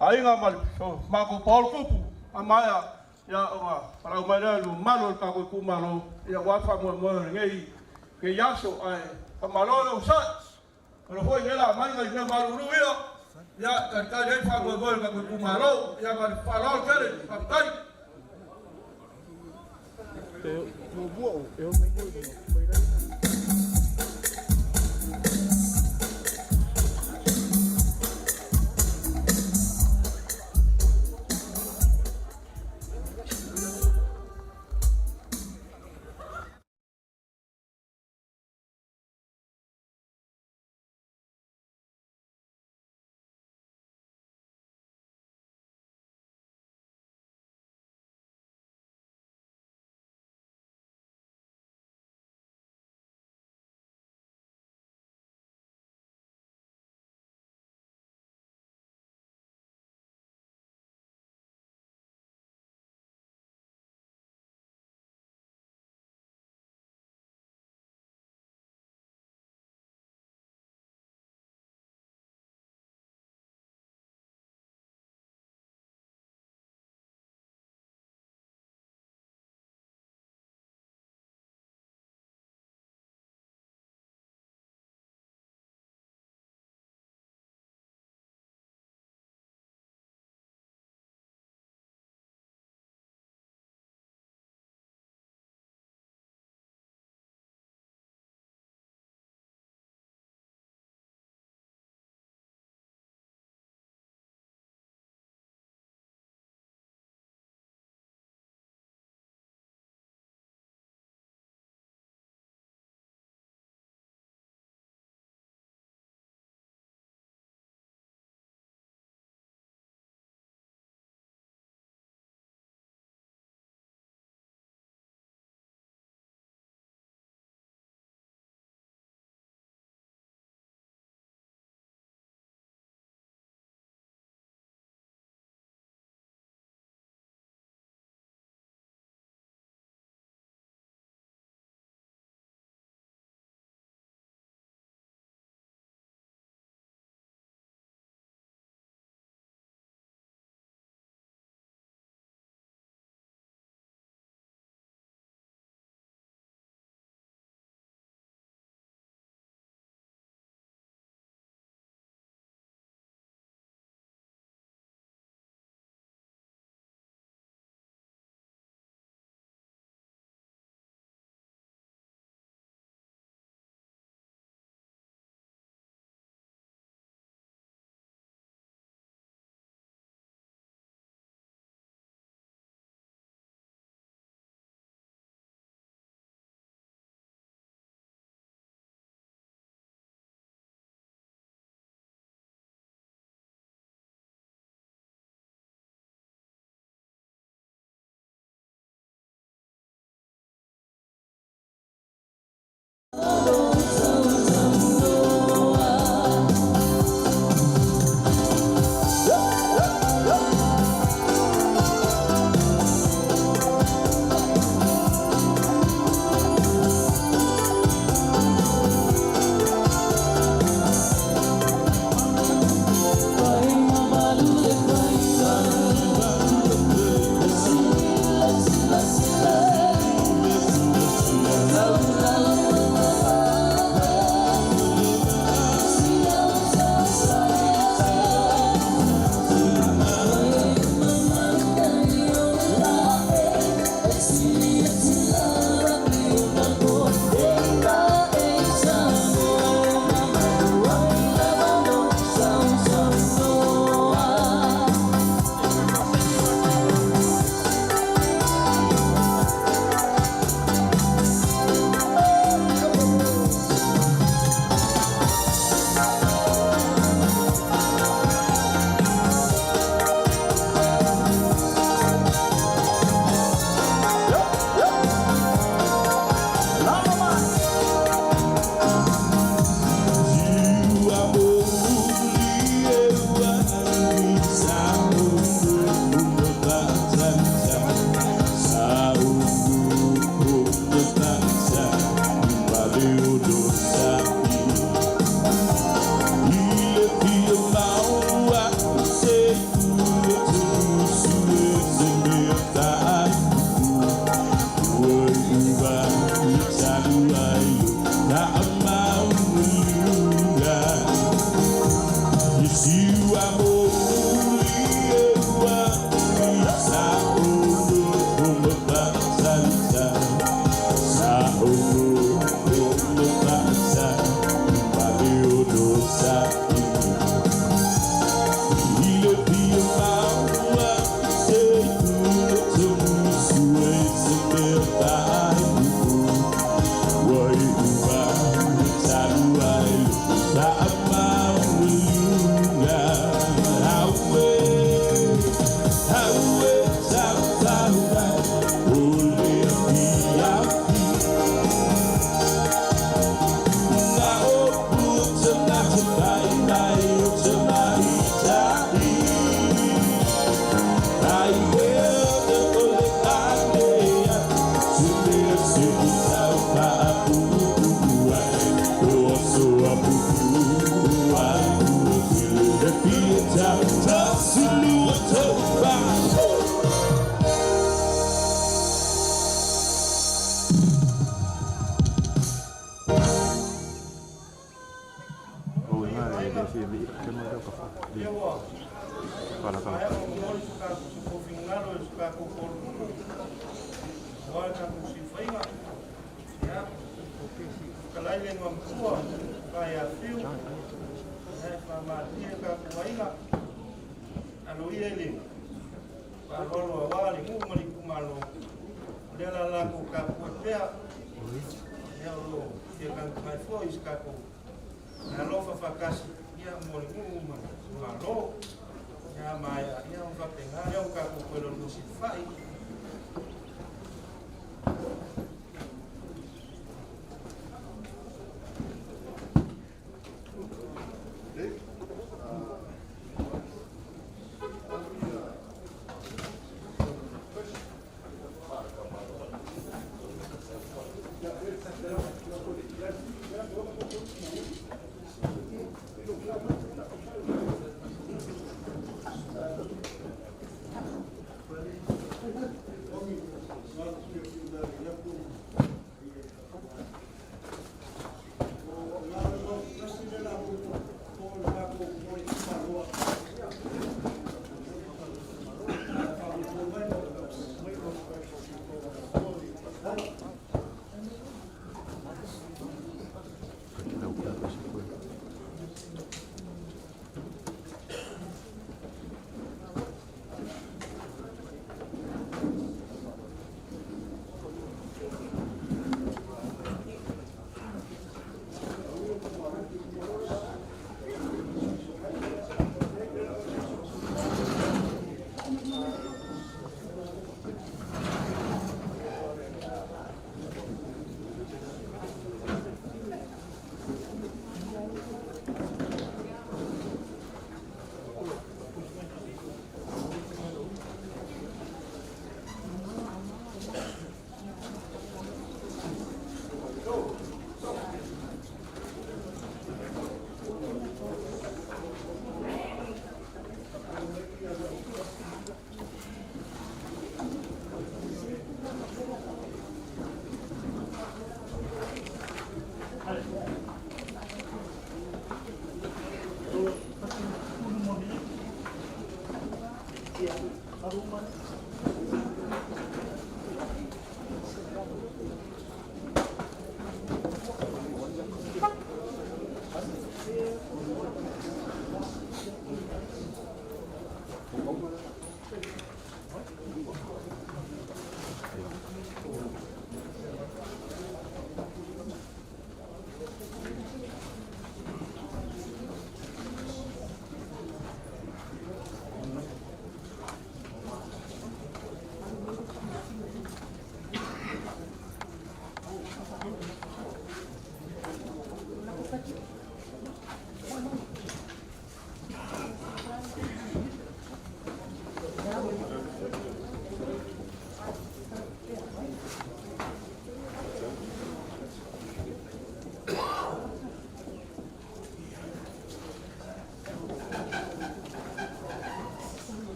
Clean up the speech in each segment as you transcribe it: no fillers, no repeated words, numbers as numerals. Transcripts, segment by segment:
Aiga ma le matou paolo tupu a maea, ia, ona palau mai lea i le mamalu o le tatou itumalo, ia, aua faamoemoe o lenei aso. Ae faamalo le onosai, o foi lea la aumai nai mea malulu ia, ia, talitali ai faamoemoe o le tatou itumalo. Ia, ma le faaaloalo tele, faafetai. Ia ua maea ona momoli so tou finagalo i so tatou Falepuku aua le tatou silafaiga. Ia, fetalai le Igoamatua, le Fa ia Fiu, ia e faamalosia le tatou aiga. Alo ia i le faaaloalo aua le nuu ma le itumalo, o lea o le a latou tapuai pea. Ia o lo o fia taumafai foi i se tatou alofa faatasi ia mo le nuu ma le itumalo. Ia maea, ia ona faapena lea ona tatou toe lololo silafai.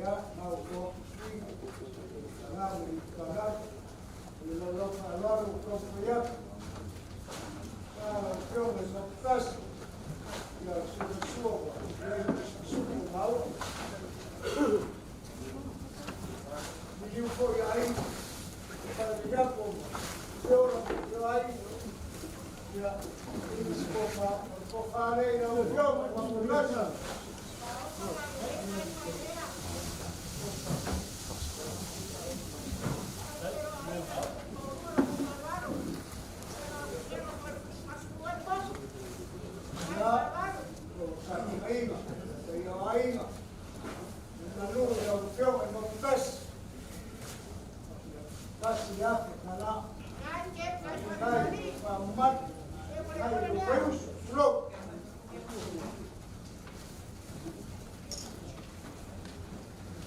Ia, mau sui, ala le kala, le lo lo fa lo lo ko ya. Ah, fio me so tas. Ia su su ia su mau. Ni u fo ia ai. Pa ia ko. Fio ro fio ai. Ia i ko fa ko fa le ia fio me mo Ia, o sa inga, sa ia aiga. Na lu ia fio me mo tas. Tasi ia fe kala. Kai fa mat. Kai o peus flo.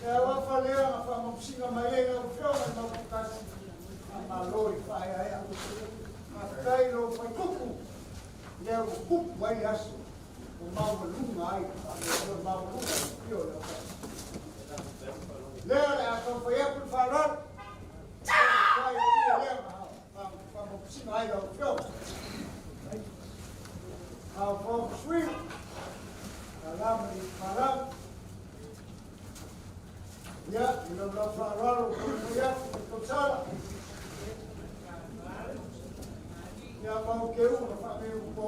Ia wa fa lea na fa mo singa mai ia fio me mo tasi. Ma loi fa ia ia. Ma kai lo fa kuku. Lea o kuku ai aso. O mau lunga ai. O mau lunga fio lea. Lea le a fa ia ku fa ro. Kai o lea ma fa mo singa ai lo fio. Au fo sui. Alam ni faram. Ia, ilo lo fa ro ko ia ko sala. Ia mau ke u na fa me u ko.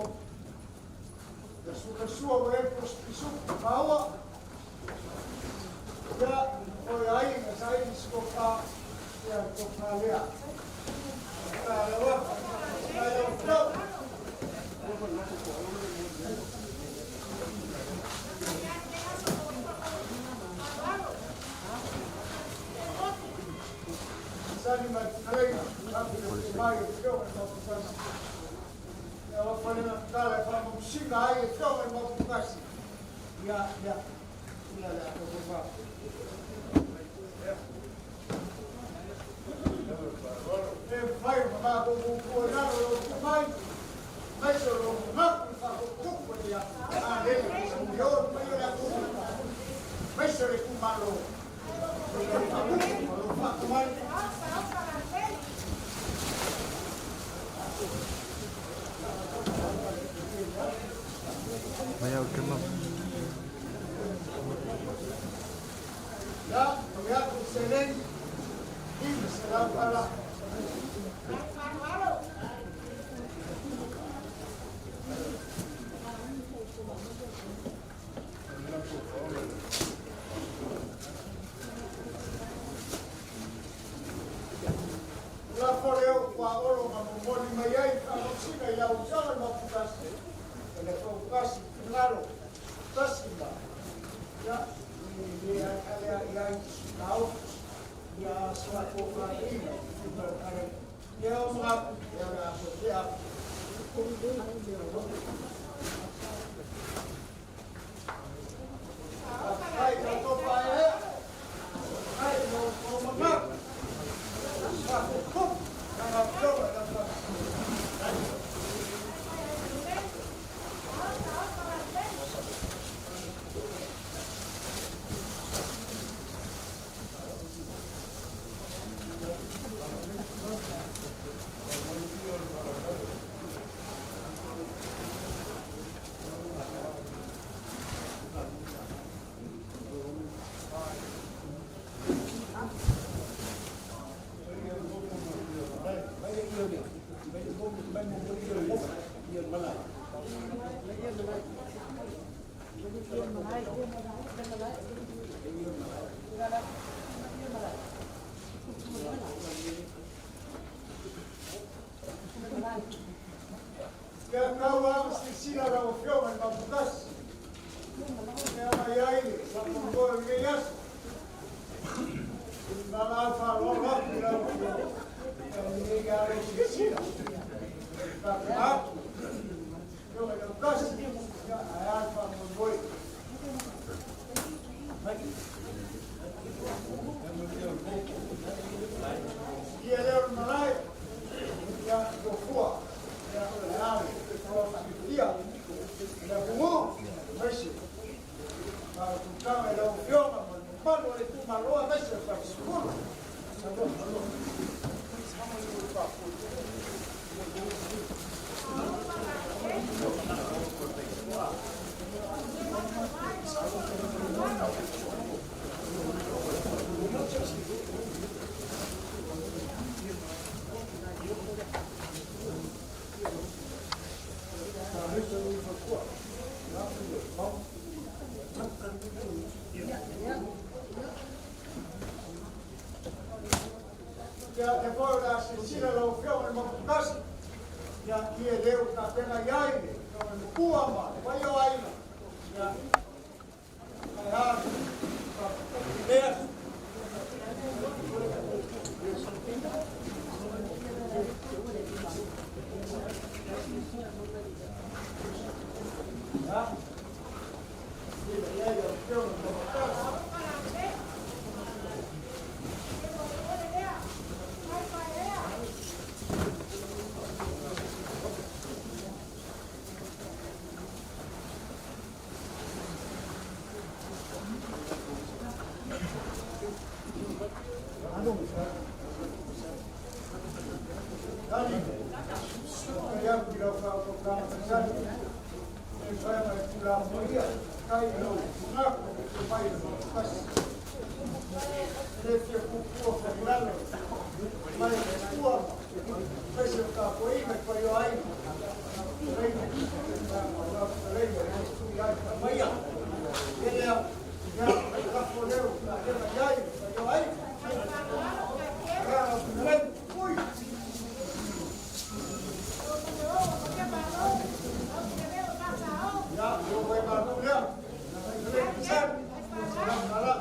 Ya su ka sua o e ko spisu maua. Ia o ia ai na sai ni sko fa ia ko fa lea. Ka la wa. Ka la flo. Sani mai kalenga, kapi le mai e fio e mau pukasi. Ia wa whanena tala e wha singa ai e fio e mau pukasi. Ia, ia, ia le ato ko. E whai ma mā ko ku e nalo lo ku mai. Mai so lo ku maku wha ko kuku e ia. A le, i o mai o le ako. Mai so le ku malo. O le wha kuku, o lo wha ku mai. Vaya, qué no. Ya, o ya ku selen. I se la pala. La fore o kua oro ma momoli mai ai ka mo sina ia o sala ma pukasi. E le pukasi ngaro. Tasi ma. Ya, ni ni ale ia nau. Ia sua ko ka i. Ia o mga ia na ko ia. Ai, ka to pa e. Ai, no o mga. Sa ko ko. Na na flo na na. Ia kau a sisila la o fio mai mapukasi. Ia mai ai, sa kumbo e ngai aso. Na la fa lo lo ki la o fio. Ia ngai a le sisila. Ka atu. Fio mai mapukasi. Ia ai alfa mo boi. Ia leo malai. Ia ko fua. Ia o le ale. O fa ia. itumalo aemaise o le falesefulu. Malo. Ia, lea foi o le a silasila lau Afioga i le Maputasi, ia, i e leo tapena i ai le Afioga i le Matua ma le paia o aiga, ia, ae a le faafetai lea. Ia, silasila i ai lau Afioga i le Maputasi. E le fia puupua faiilalo mai le Atua aemaise o le tapuaiga i paia o aiga, fetalaiga ma lau fetalaiga e tui ai faamaia. Ia lea, ia, lafo leo taavega i ai le paia o aiga. Ia, lau fetalaiga, ui. Ia, ua mai matou lea. Fetalaiga Pisani, salam kala.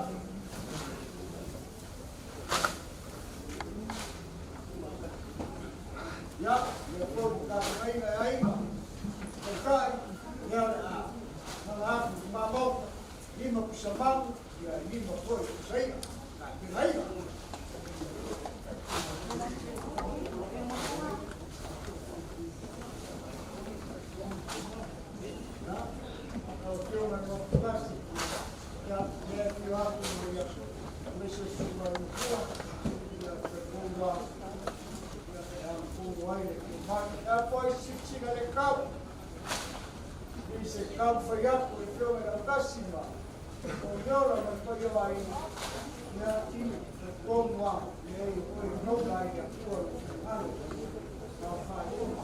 Ia, lea foi ua tapenaina e aiga, tautai, ia o le a tala atu i mamao, lima pusa malu, ia lima foi pusa i'a, tapena aiga. Ia, lau Afioga i le Fofoga Fetalai, ia, lea e afio atu ia aemaise o susuga i matua, ia talitonu lava, ia e alutonu ai le tomai. E a foi silasila le tau, i se taumafai atu i le Afioga i le Autasi ma Iola ma le paia o aiga, ia talitonu lava, leai o oe e maua ai le Atua lou finagalo ma faaiuga.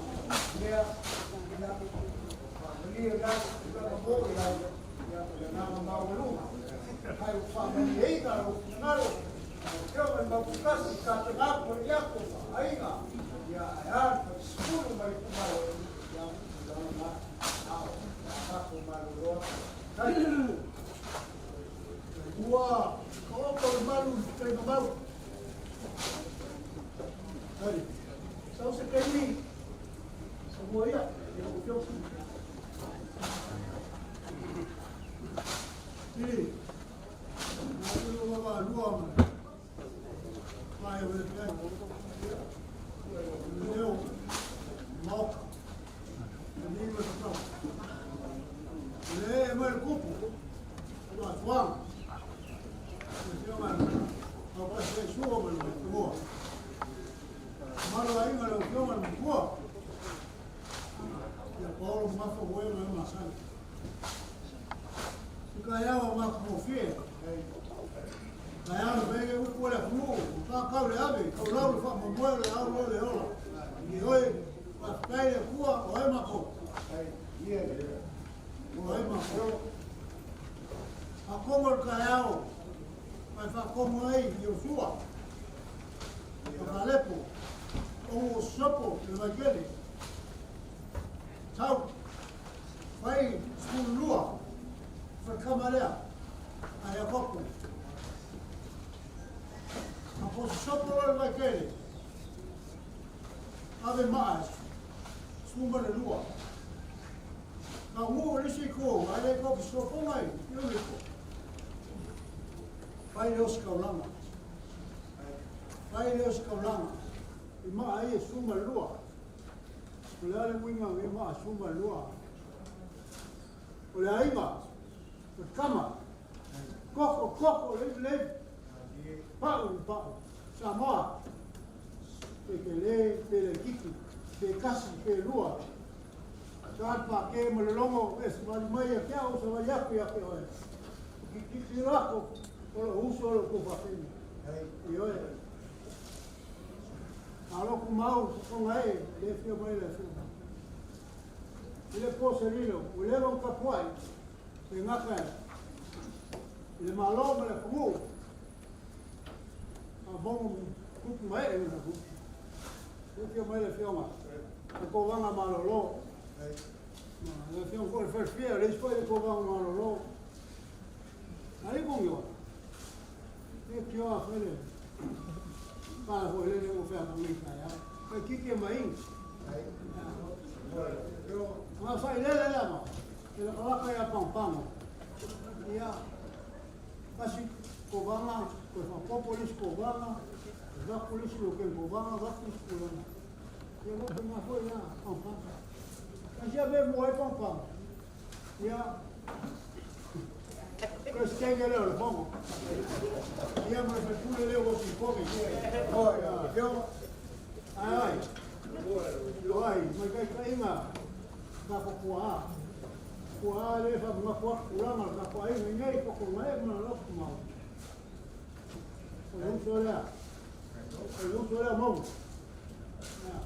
Lea, ia, faamalie la se tulaga mo i ai, ia, o le agaga maualuga. Ae ua faamalieina lou finagalo, lau Afioga i le Maututasi, tapena atu ai Iako ma aiga, ia, ae a le falesefulu ma le itumalo, ia, tulaga na, a o le a tatou malolo atu. Tai. Ua taoto le malu i le taima mau. Tali. Sau se taimi, sa mua ia, i lau Afioga. I, na ua vaalua ma vae o le peai. Leo, maoka, e lima tatau. Le e mai le kupu, o atuaga. Le afioga au pasi ai sua ma le matua. Malo aiga le afioga le matua. Ia Paolo mafa ua e mai masani. I ka iau ma kofie. Ka iau le vege upu o le atunuu, o kau le ave, kau lau le faamoemoe o le au loa le ola. I oe, faafetai le Atua, o ai matou. O ai matou. Faatomo le taeao, mai faatomo ai Iosua, o Kalepo, o sopo le vaitele. Tau, fai 12, falikama lea, a Iakopo. A po sopo loa le vaitele, ave maa, 12. Ka nuu le isi itu, ai le ko sopo mai, i le ko. Fai le osikaulaga. Fai le osikaulaga. I maa ai e 12. O le a le uiga i maa 12. O le aiga, o le tama, koko, koko, le le. Pa'u i le pa'u. Samoa, pe telē, pe laitiiti, pe tasi, pe lua. Sa le pākē ma le logo e savali mai ia te au, savali atu ia te oe. O tilotilo atu, o lou uso o le tou faafeina. Ioe. Malo tumau, sosoga e, le afio mai le afioga. I le po se lilo, ua leva ona tapuai, e gata i le Malo ma le atunuu, a mogo tupu ma ee lona atunuu. Le afio mai le afioga, le Kovaga Malolo. Le afioga foi le Falefia, le isi foi le Kovaga Malolo. Ali kongioa. Le tioa foi le pala foi le le ua fea kongi taeao. Kai kiki e mai. Nga sa ilele le ma. E lakalaka ia pangopango. Ia kasi kovaga, toe faaopoopo le isi kovaga, avatu le isi lokeni kovaga, avatu le isi tulaga. Ia faapena foi ia pagopago. Kasi ave e mua ai pagopago. Ia Peresetene lea o le Fono. Ia ma le faipule lea ua pipone. Ia Afioga. Ai ai. Ai, mai taitaiga tatou tuaa. Tuaa lea e faamanatu atu tulaga o le tatou aiga i nei totoga e ma lotu mau. O le uso lea. O le uso lea Maunu. Ia.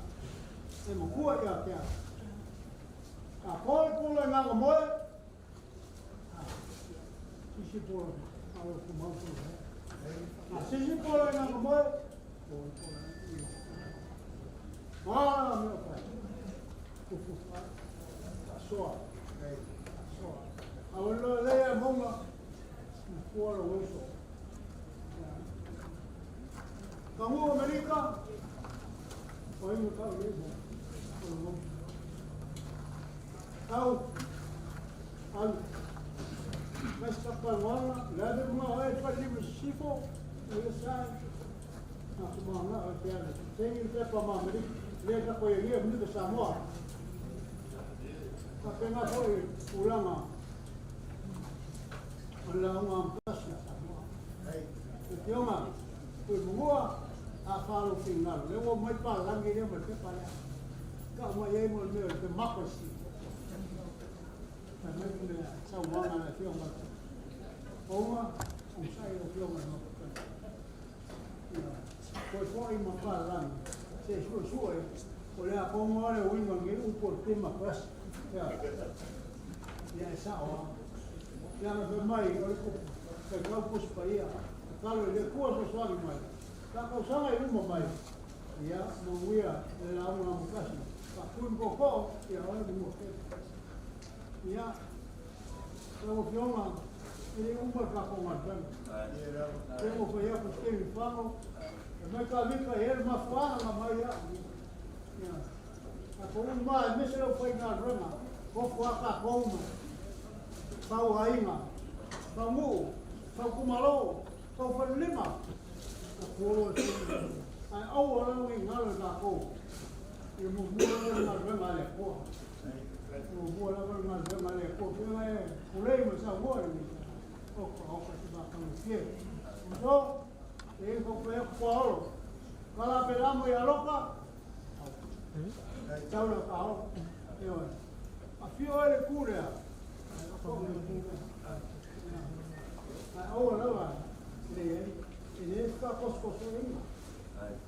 E matua ia te au. A polo polo i ngā moe, Sisi polo, alo kumau polo. A sisi polo i ngā moe, polo polo. Ah, meu pai. Kufu. Soa. Soa. A o lo lea monga. Kua lo uso. Kangu Amerika. O inga kau le mo. Tau. Alu. Mas ka palwana, le ave mga oe falima sifo, le sa. Na kumanga o te ala. Tengi le pepa ma Amerika. Le ka koe ia mnuka Samoa. Ka penga foi ulanga. O la unga amtasi a Samoa. Te tionga, koe mungua, a whalo whingalo. Le ua mai pa langi lea ma le pepa lea. Ka mai ai mo le mea o le democracy. Fai mai le mea saunoaga a le Afioga i le Pouga, onosai lau Afioga i le Maota. Ia, toe foi ma palalagi, se i suesue, o le a kogo lava le uiga o lenei upu o le democracy. Ia, ia e sao lava. Leaga fai mai o le upu, faitau Tusi Paia, tatalo i le Atua fesoasoani mai, sa tausaga i luma mai, ia, manuia le lauga amotasi, faatui ma tootoo, ia oe mua tele. Ia, lau Afioga, e le uma le tatou galuega. Pe ua fai atu se taimi fano, e mai Kavika e le mafuaaga na mai au. Ia, tatou uma aemaise le aufaigaluega, tofu lava tatou ma fau aiga, fau nuu, fau itumalo, fau falelima, na puolo e fai. Ae aua lava ne i galo i tatou, ia muamua lava le galuega a le Atua. Muamua lava le galuega a le Atua, pea e pulei ma saunoa lenei taeao. Oka, oka se matagofie. So, e i fau atu paolo. Kala pe lamo ia loka. Tau la paolo. E oe. A fio e le kūrea. Ai aua lava le ai. E le whakakosokosoina.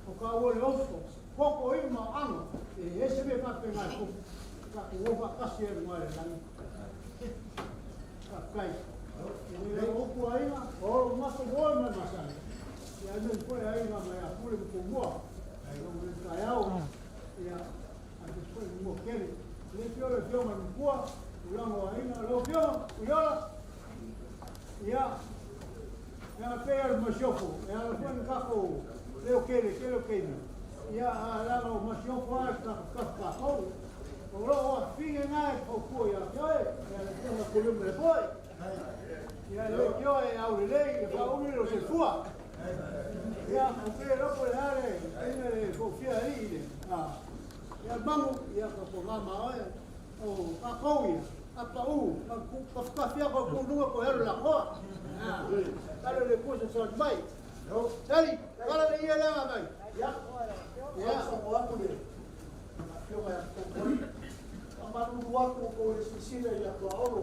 O ka ua le oso. Koko i ma ano. E ese me whakapenga e kupu. Ka ku ofa kasi e runga e langi. Faafetai. E le o upu aiga, o lo matou moe ma masani. Ia ai me foe aiga mai a pule ma tumua. Ai lo le taeao. Ia a te foe mua kele. Le fio le fio ma mkua, ulango aiga, lo fio, uiola. Ia, ia pe al masiofo, e ala foe ni kako leo kele, kele o keimi. Ia a lalo o masiofo a ka ka ka kou. O lo o finge ngai ko kua ia te oe, ia le fio ma kulumu le foe. Ia le tio e au lelei, e whaumi lo se fua. Ia, o ke ropo le ale, ina le kofia i le. Ia mangu, ia ka ko ngā oe, o ka kou ia, a pa u, ka ka whakawhia ko kūnunga ko hero la koa. Talo le kua sa mai. Sali, kala le ia lea mai. Ia, ia, sa atu le afioga ia Topoi. Faamalulu atu kou le silasila i atuaolo.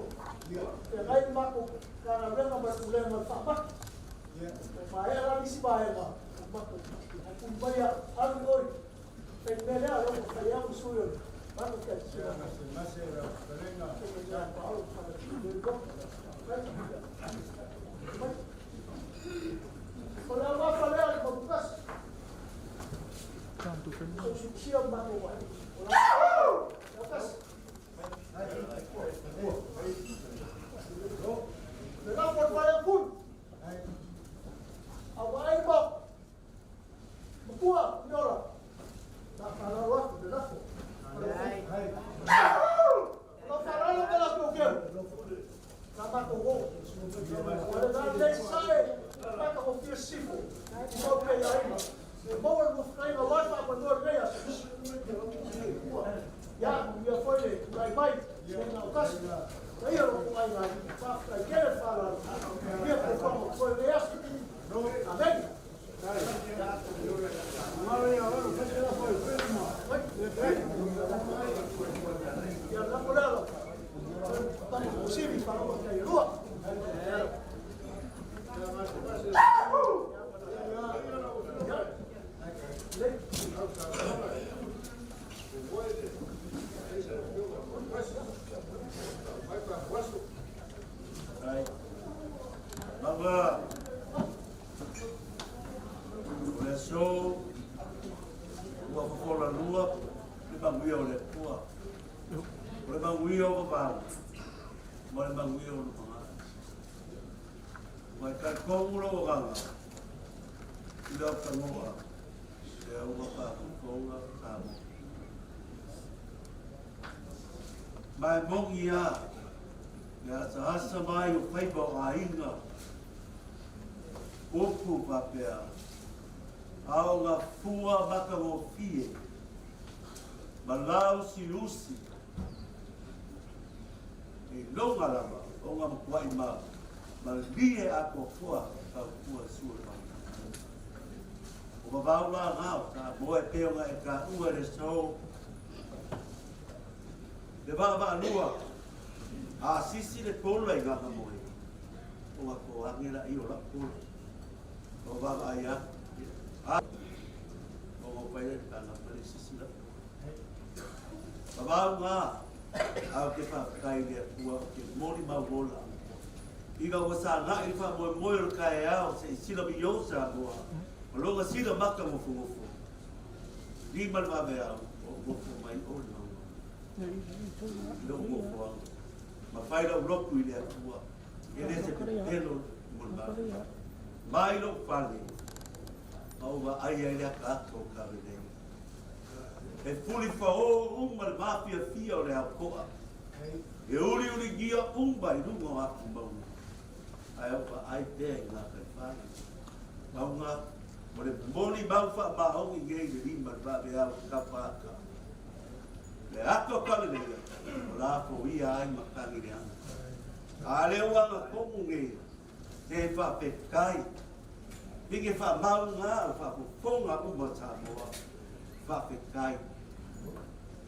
Feagai le matou Matagaluega ma le Pulega o le Faamai. E maea la nisi vaega o matou. Ae pule mai au, alu i oi. Fai le mea lea, lea ua fai au le sui o le matou tasi. O le auafa lea o le maputasi. Tausiusia o matou ai. O la tasi. Le lafo o le faleapulu. A vaai mo. Matua, Miola. Na whanau atu le lafo. O lau whanau me la keu keu. Na matou o. O le nā lei sae, maka o fia sifo. I mau pei aiga. E maua le mafukaiga o ai whaamanua lenei aso. Ia, ia foi le tulai mai, se na o tasi. Ka ia lo ku aiga, whaafutai kere whaalalo. Ia ko whanau koe lenei aso. Amen. Ia lako lea lau. Tama kusivi whanau kai rua. Ai. Lava. O le aso ua fofola lua le manuia o le Atua. O le manuia o vavau ma le manuia o lumanai. Ua e talitonu lou agaga i lau tanoa lea ua faafofoga Samoa. Ma e moni lava le asaasa mai o faiva o aiga, upu faapea, a o nga fua matagofie ma lausiusi e iloga lava o nga matuai ma malie atoatoa tautua e sue mai. O vavau la nga o Samoa e pei ona e taua e le so le vaavaalua a sisi le pola i Gagamoe o nga toage la i o lau pola. O vaavaai atu a o ngo pai le tanga ma le sisi lau pola. Vavau nga a o ke faafetai i le Atua o ke molimau ola ina ua sagai le faamoemoe o le taeao se i silamiou Samoa ma lona sila mata nofonofo lima le vaveao o ou nofo mai o le mauga i lou nofoaga ma fai lau lotu i le Atua e le se pepelo mo le vave mai lou fale ma ou vaai ai le ataata o Kalelei e fulifaō uma le mafiafia o le aotoa e uliuligia uma i luga o atu mauga ae ou vaai pea i gataifale mauga o le molimau faamaoni nei i le lima le vaveao i Kapaaka le ata o Kalereia o la foia ai matagi leaga a lea ua agatonu nei se faafetai i ke faamauga o faafofoga uma Samoa faafetai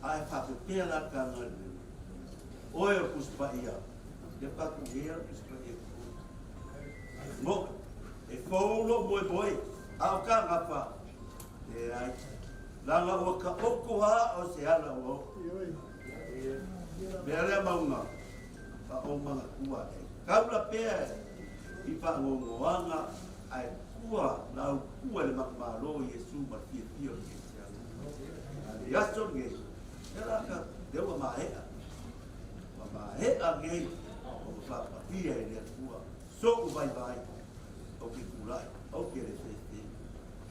ae faapepea la taga le oe o Tusi Paia ia tatou ea o Tusi Paia mo e fou lou moemoe a o ka gafa leai laga ua taoto a o se ala ua oo mea lea mauga faaomanatua e taula pea i faagogoaga ae tua lau tua i le manumalo o Iesu ma le fiafia o le kerisiano. A le aso lenei, lea la ka, lea ua maea. Ua maea nei ona faapaia e le Atua so'u vaivai ou te tulai, ou te le fefe.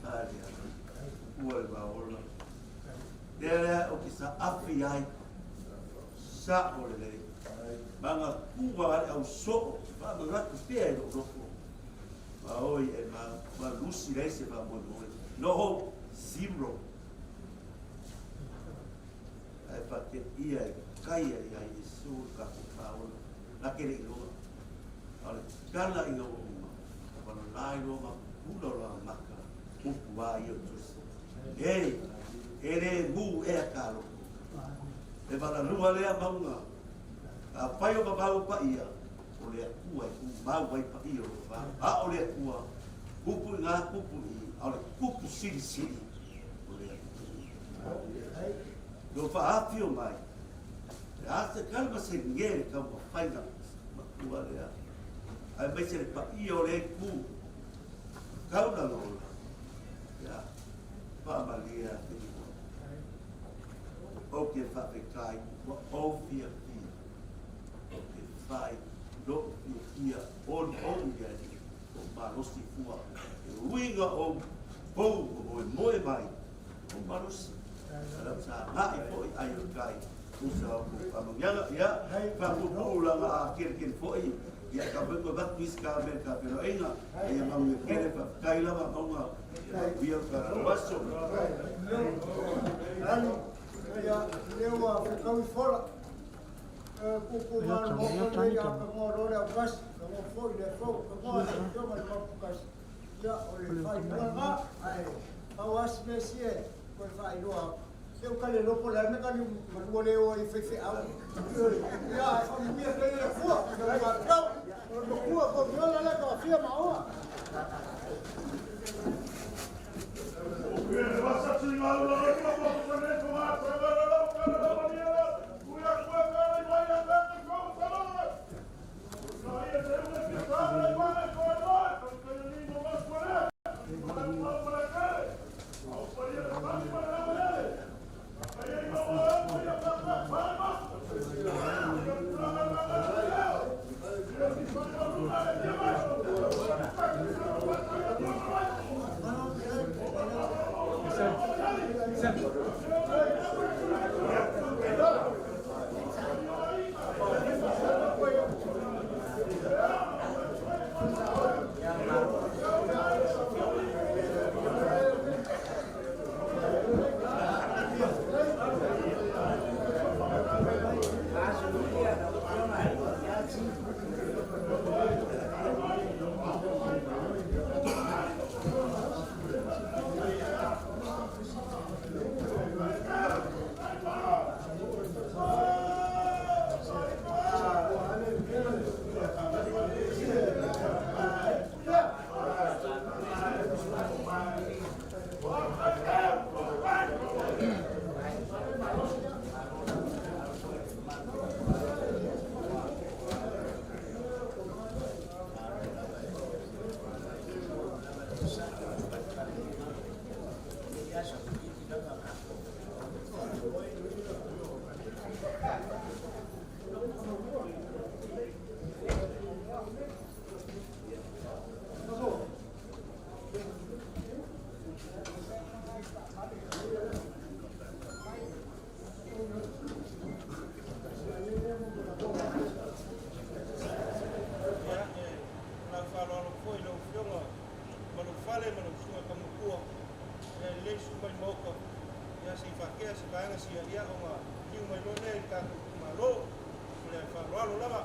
A lea, ua le vaola. Lea lea ou te saafi ai, sa'o lelei. Manatua a le au soo, faamanatu pea i lou loto. Ma oi e ma, ma lusi leai se faamoemoe. No hope, zero. Ae faateia e kai ai ia Iesu le tatou faaola. Na te le iloa. A o le tala ina ua uma, ua lalai loa ma pula o la maka, upu a ia o tusi. E, e le mu ea ka loko. E valalua lea mauga. Afai o vavau paia, o le Atua e tumau ai paia o lo vavau. A o le Atua, kupu i ngā kupu i, a o le kupu silisili o le Atua. Lo whaafio mai, te a se kalma se nge le taumafaiga matua lea. Aemaise le paia o le ku, kau na lola, ia, faamalie ake i oe. Ou te faafetai ua ou fiafia, ou te fai lou fiafia olioli i le Alii, lou malosi fua, e ui ina ou pou ma moemoe mai, ou malosi. A lau sagai foi ai o le tai, usa o kou faamanuiaga, ia, faapuupuu laga a kelikeli foi, ia ka foi koe avatu isi ka mea i le tapenaina, a ia manuia tele, faafetai lava mauga, ia manuia lo tatou aso. Alu, ia, lea ua fetaui fola. Puupuu ma le maota nei, a tagoa loa le aukasi, tagoa foi le fou, tagoa le afioga i le Mapukasi. Ia, o le faailoa lena, ae pau lava si mea sia e toe faailoa atu, se ua tali lopo le a le mea tali malua le o ai faifeau. Ia, ae faamanuia pea le Atua, faafetai. O le matua ko Viola lea ka fia maoa. Ia, e lau faaaloalo foi i lau Afioga ma lou fale ma lau susuga Tamatua, ia lelei susu mai i le Maota, ia se i faatea se vaega sia, ia ona liliu mai loa lea i le tatou itumalo. Ma le faaaloalo lava.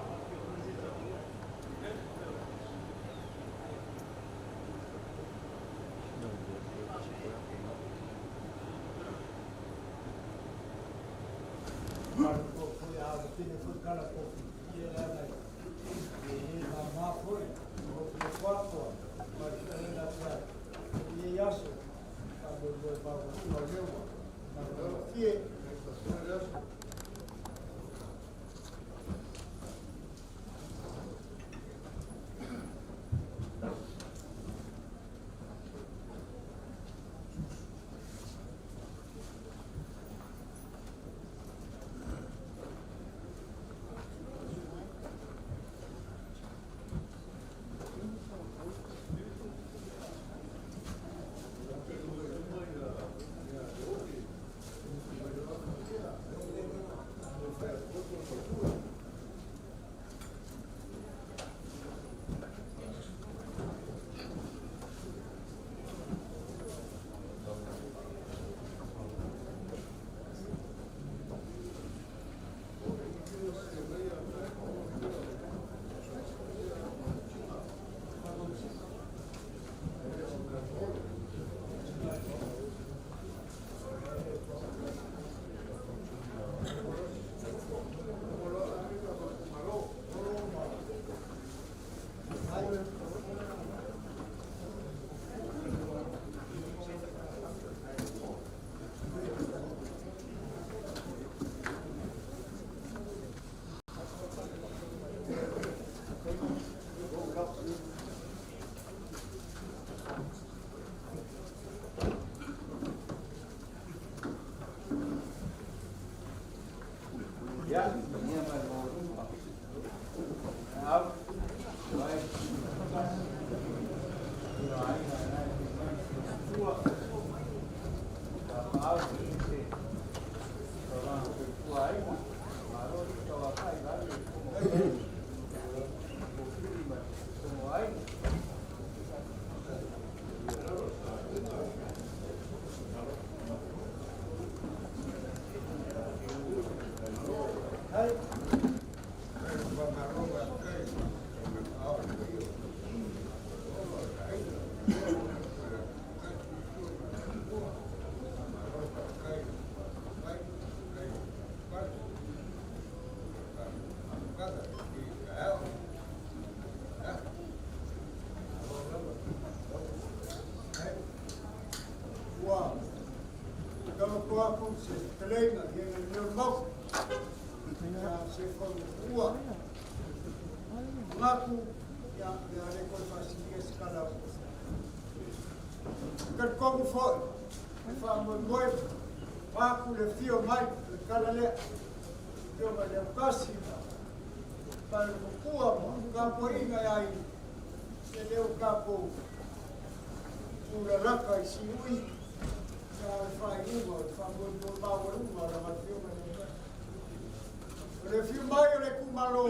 fetalaiga i le mea o le Maota. Ia, se foi ua tuua. Manatu, ia, o le a le toe faasilia se tala a le Talitonu foi, le faamoemoe, vaeatu le afio mai o le tala lea, Afioga i le Autasi ma le Matua ma le tapuaiga i aiga, ia lea ua tatou tulalata i siui, ia a o le faaiuga o le faamoemoe maualuga o lana Afioga i le Autasi. O le afio mai o le itumalo,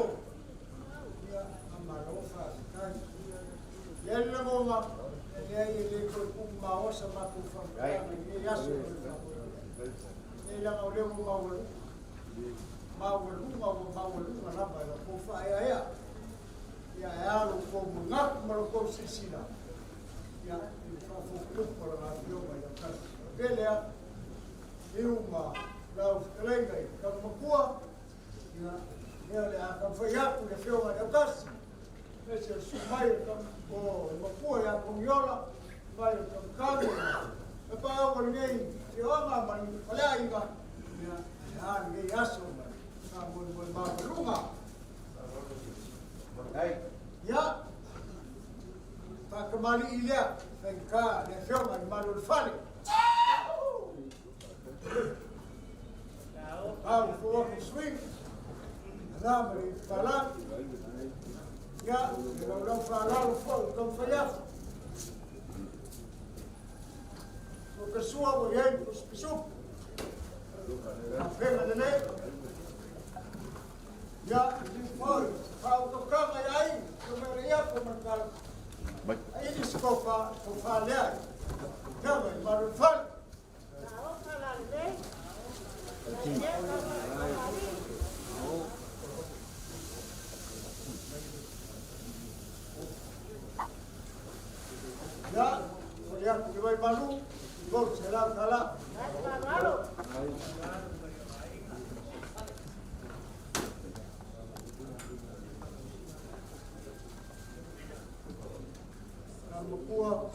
ia, faamalo faafetai. E i ai le lagona, e leai e le toe tuumaoa sa matou faamatalaga i lenei aso ma le faamoemoe. E leaga o lea ua maualuga, maualuga ua maualuga lava i la outou faaeaea. Ia ae a lo outou manatu ma lo outou silasila, ia, i le faafotutupu a lana Afioga ia Tasi. Pele a, liu ma lau fetalaiga i tama matua, ia, lea o le a taumafai atu le Afioga i le Autasi, aemaise o le susu mai o le o le matua ia Togiola, mai o le Tamatane ma Tapaau o lenei afioaga ma le faleaiga, ia, e a lenei aso ma le faamoemoe maualuga. Ia, faatamalii lea, faigata le afioga i le malu o le fale. Au, fua swing. Ala ma le pala. Ia, le laulau faalalo foi o taumafai atu. O ka sua ua i ai le pisupisupu. Afega lelei. Ia, liu foi, faautautaga i aiga, ka mea le iapo ma le tala. Aili se tofa, tofa lea. Afioga i le malu o le fale. Ia, foli atu i le Waimalu, $300. Matua,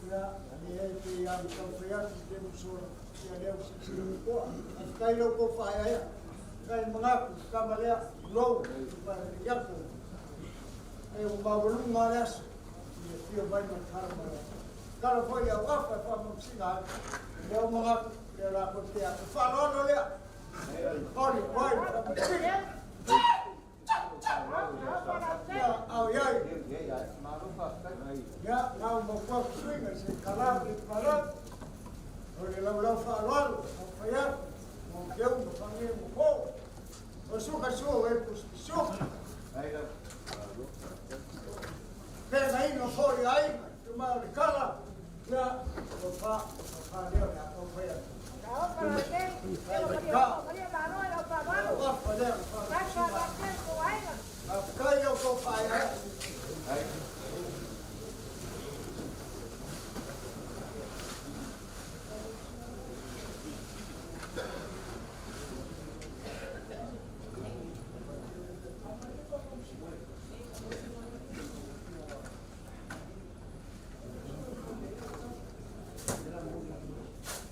ia, leai pei lava ona taumafai atu i le musola, ia lea ua silasila totoa. Faafetai i la outou faaeaea. Faafetai le manatu, le tama lea, tulou, le iapo. E ua maualuga lava le aso, i le afio mai ma le tala mai. Tala foi i au afa e faamausiga ai. Lea ua manatu, lea la koe te atu faaaloalo lea. Oli, oi, faamausiga. Ia, lau matua suiga se kala le pala. O le laulau faaaloalo, o fai atu, mo keu ma whange mo ko. O suka sua e pusipisu. Pena ino foi ai, te mau le kala, ia, o fa, o fa leo le a tau fai atu. Faafetai lau tou faaeaea.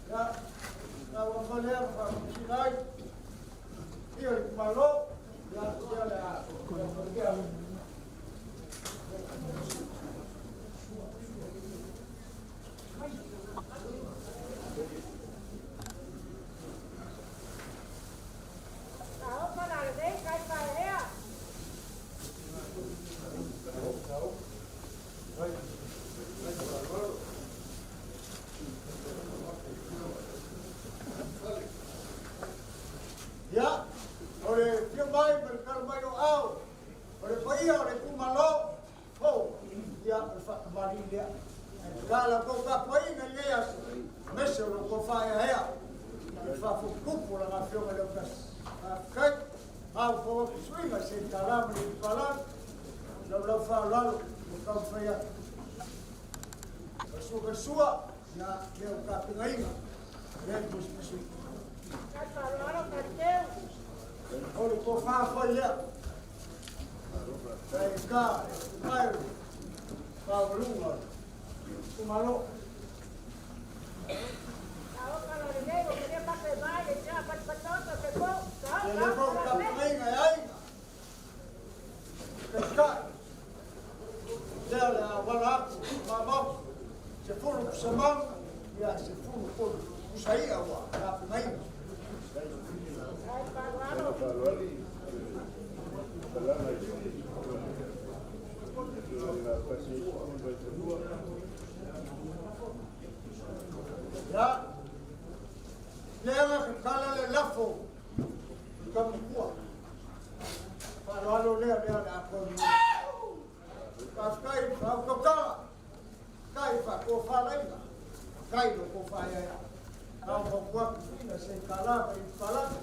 Ia, lau afa lea ma faamasina ai. Ia le malo, ia, ia le a. Ia, Ia, o le afio mai ma le tala mai o ao, o le paia o le itumalo, ho, ia, o le faatamalii lea. Ae tatala la outou tapuaiga i lenei aso, aemaise o lo outou faaeaea i le faafotutupu o lana Afioga i le Autasi. Faafetai. Au fou atu suiga se i tala ma le ipalagi, laulau faaaloalo ua taumafai atu. O le sua ka sua, ia lea ua tapenaina, lea le pusipusi. O le tofa foi lea. Ai ka, mai, maualuga, kumalo. Ia le fau tapuaiga e aiga. Peitai, lea le auala atu mamao, 10 pusa manu, ia 10 foi pusa i'a ua tapenaina. Ia, lea na tatala le lafo i Tamapua. Faaaloalo lea lea le atoa i Faafetai i le faautautaga, faafetai i faatofalaiga, faafetai i lo outou faaeaea. Na o fautua atu ina se i tala ma i palagi,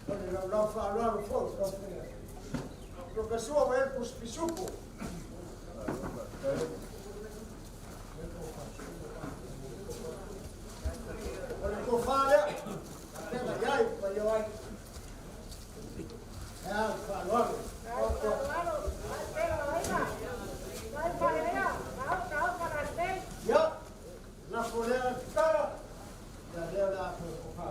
o le laulau faaaloalo foi i lau faiga. Lokasua wa elkus pisupo. O le tofa lea, tega i ai, pa i ai. E a, faaaloalo. Ia, lafo lea tatala, ia lea le atoa tofa.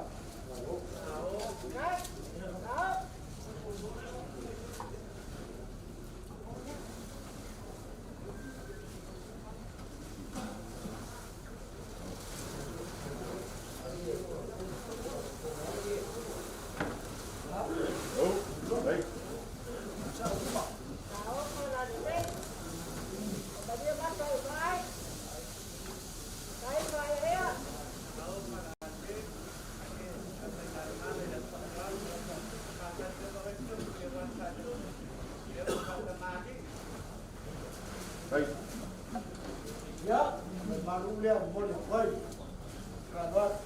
Ia, le malu lea mo le vai. Faaaloalo.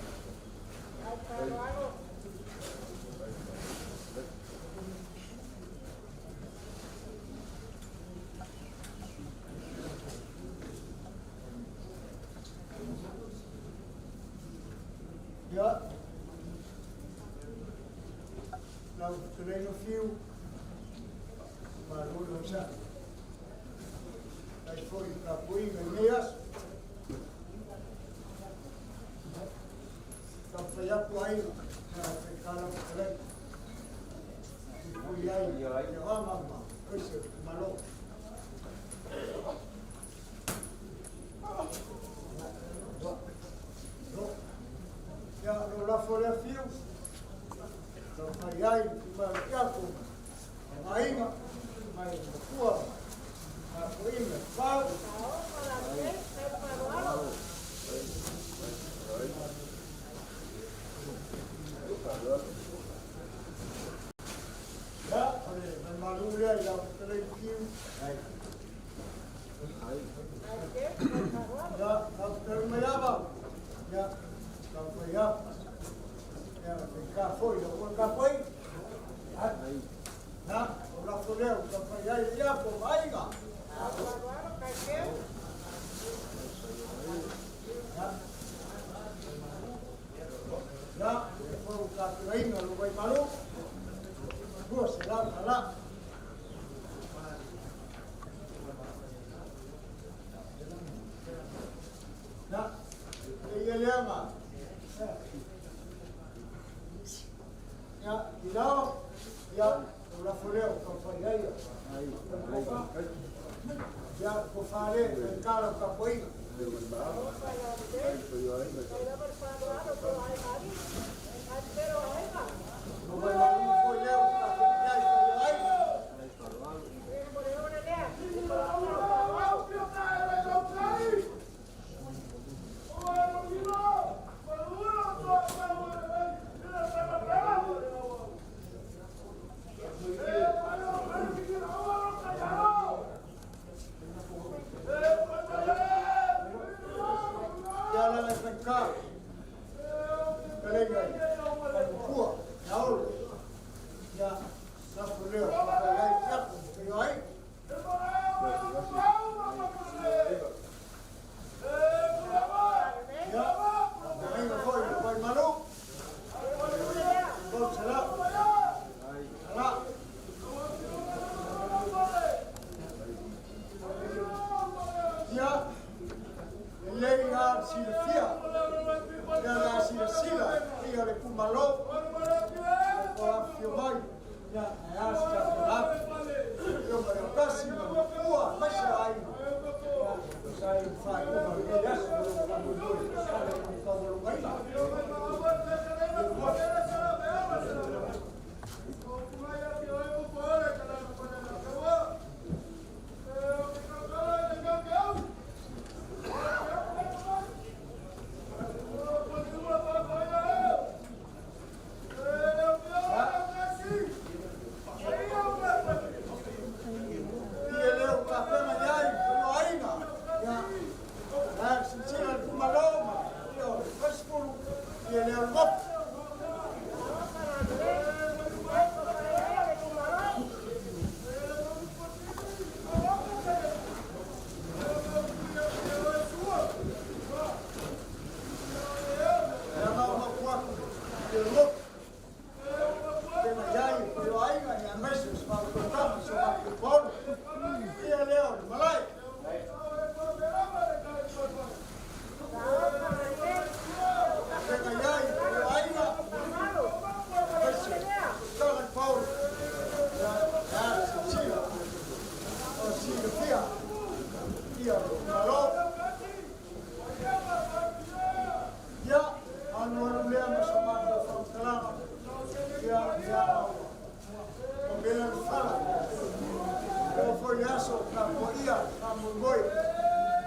Ia, lau fetalaiga Fiu, malo le onosai. Faafetai foi i le tapuaiga i lenei aso. Taumafai atu aiga sa faigata lau fetalaiga. Puipui ai le ama ma aemaise o le itumalo. Ia, lou lafo lea Fiu, taumafai ai le itumalo ma aiga, mai matua, tapuaiga, fau. Ia, o le malu lea i lau fetalaiga Fiu. Ia, lau fetalaiga Maiava. Ia, taumafai atu. Ia, faigata foi lau tapuaiga. Ia, o lafo lea ua taumafai ai le iapo ma aiga. Ia, le fau tapenaina o lo Vaimalu, 200 tala. Ia, e ia lea ma. Ia, ilao, ia, o lafo lea o taumafai ai. Ia, tofa le, faigata lau tapuaiga. Lo Vaimalu foi lea ua tapenaina ai ai. Ia laga e faigata. Fetalaiga i Tamapua, ia Olo. Ia, lafo lea o taumafai ai iapo ma ai. Ia, tapuaiga foi i Vaimalu. 300. Tala. Ia, lelei lava le silafia, lea la silasila i paia o le itumalo o afifio mai, ia, ae a se tatou afioga i le Autasi ma le Matua aemaise o aiga, ia, tusa ai ma faaiuga o lenei aso ma lou faamoemoe e taualugaina. Ia leo tapena i ai o aiga, ia, la silasila le itumalo ma ia o le 40, ia leo le motu. Ia ma o mapu atu i le motu. Tena i ai o aiga, ia aemaise o se matou se matou paolo. Ia leo le malae. Tena i ai o aiga, aemaise taga le paolo. Ia, ia, silasila. O silafia. Ia le itumalo. Ia, alualu lea ma sa matou faamatalaga. Ia, ia, ua mea le fala. Ua foi le aso, tapuaia, faamoemoe.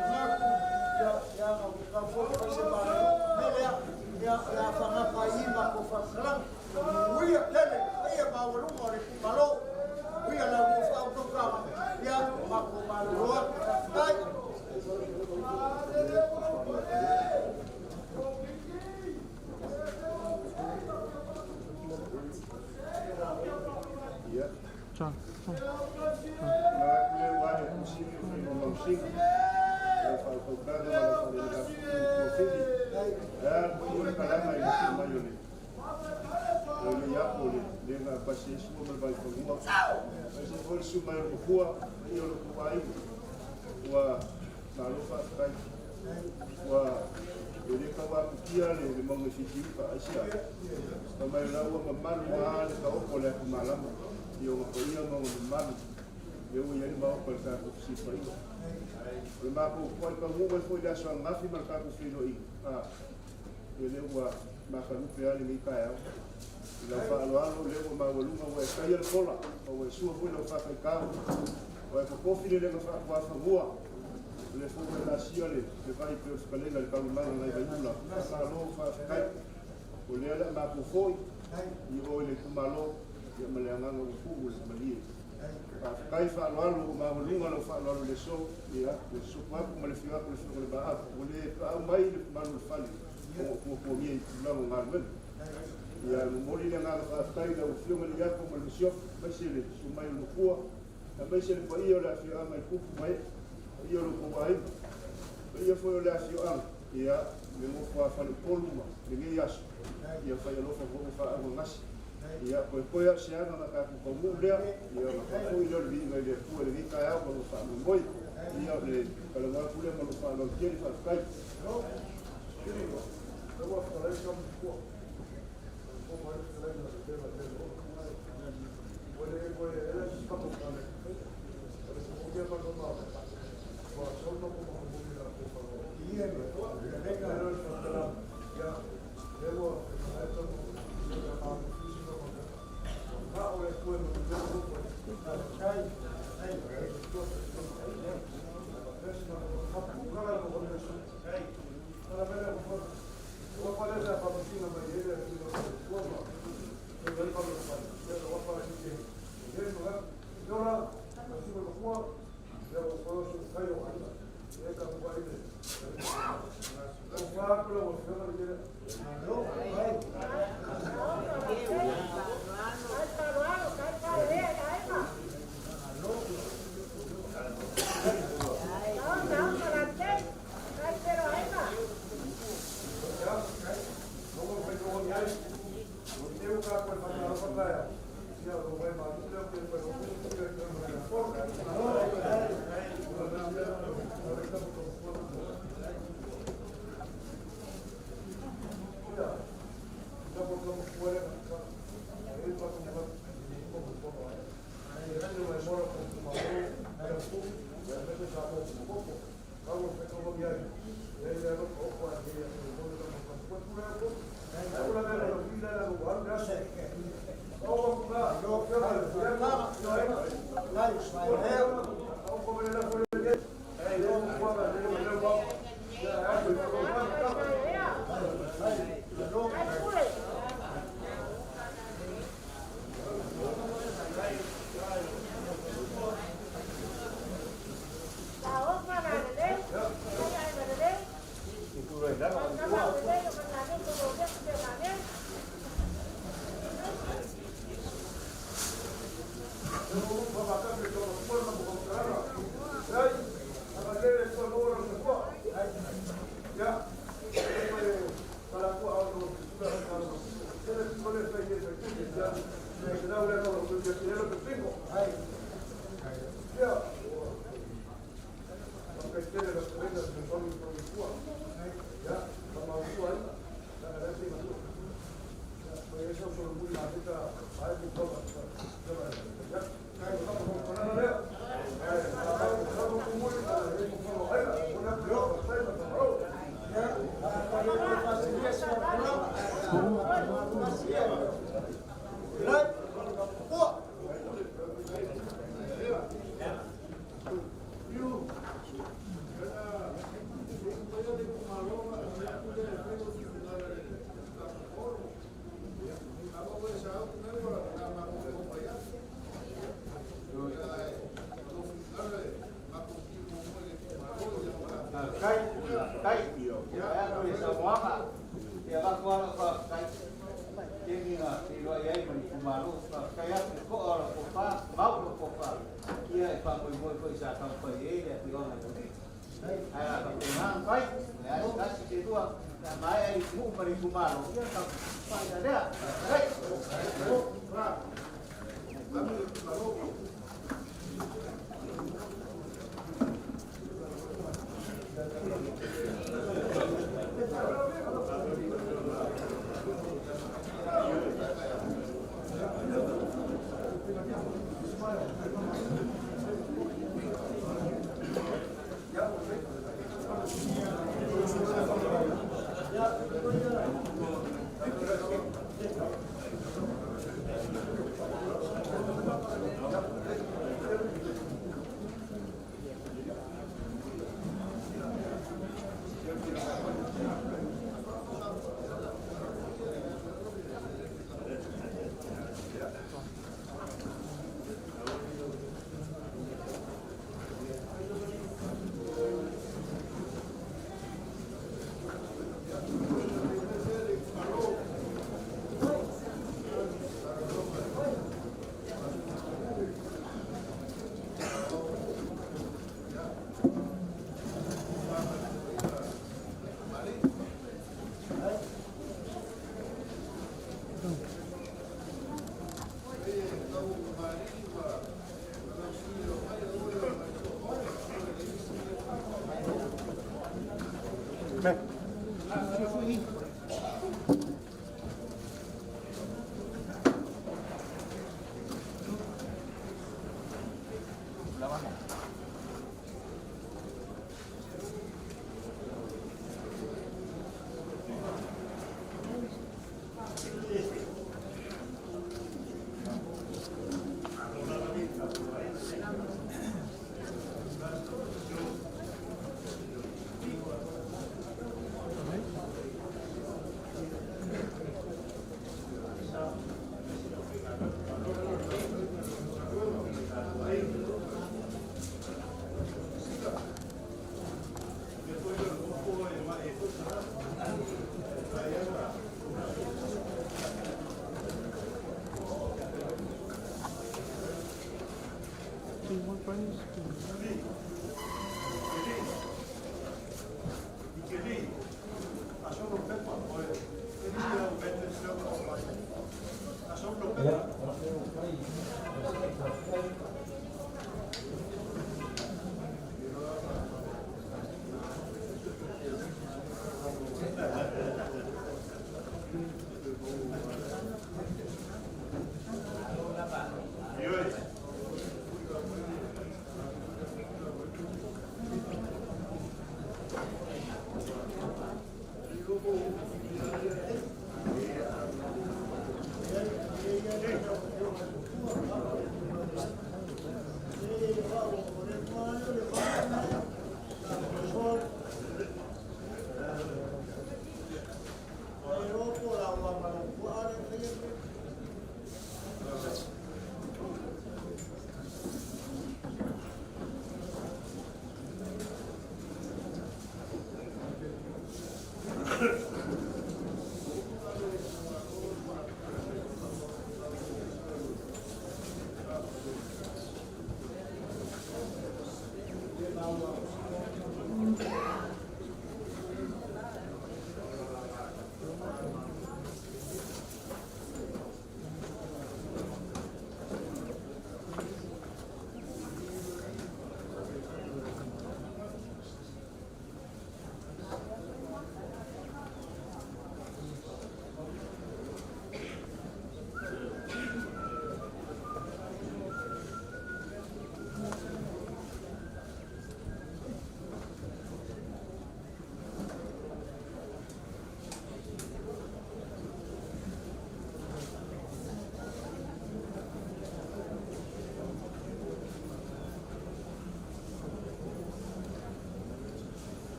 Manatu, ia, ia, na ua tau foi fai se malo. Mea lea, ia, o le a faagata ai i matou faamatalaga. Manuia tele, paia maualuga o le itumalo. Manuia la ua faautautaga. Ia, matou malolo atu. Faafetai. Ia. Manatu lea ua ale tusi le faiga o mausiga. Lau faautautaga ma lau faalelegafuafili. Ae a le tuu le kalaga i le afio mai o le o le iapo le lega pasi ai sua ma le vaifanua. Aemaise foi le susu mai o le mafua paia o le tou aiga. Ua malo faafetai. Ua e le tau atutia le le mauga i Fitiuta aisea? Fai mai o la ua mamalu lava le taoto o le atumalama i ona paia ma ona mamalu lea ua i ai le maota o le tatou fesilafaiga. O le matou toai taunuu mai foi i le aso ananafi ma le tatou feiloaiga, a, ia lea ua matalupe lava lenei taeao. I lau faaaloalo o lea ua maualuga ua e taia le fola ma ua e sua foi lau faataitao, ua e totofi le lega faatuafanua. O lea foi ua e laasia le vai pei o le fetalaiga i le taulimaga nai Vaiula. Faamalo faafetai. O lea o le a matou foi i o i le itumalo ia ma le agaga ua tuu i le malie. Faafetai faaaloalo ua maualuga lau faaaloalo i le aso. Ia, ua sopo atu ma le afio atu o le Afioga i le Maau. Ua le paau mai le malu o le fale ona o tuatuagia i tulaga o galuega. Ia, e momoli le agaga faafetai i lau Afioga i le Iako ma le Masiofo, aemaise le susu mai o le Matua, aemaise le paia o le afioaga i tupu ma ee, paia o lo outou aiga, paia foi o le afioaga, ia, le nofo a faleupolu ma lenei aso, ia fai alofa foi ma faaauagasi. Ia, koekoe lava o se aga na tatou taunuu lea, ia ona faafoi lea o le viiga i le Atua i lenei taeao ma lou faamoemoe. Ia, o le talanoa atu lea ma lou faaaloalo tele, faafetai.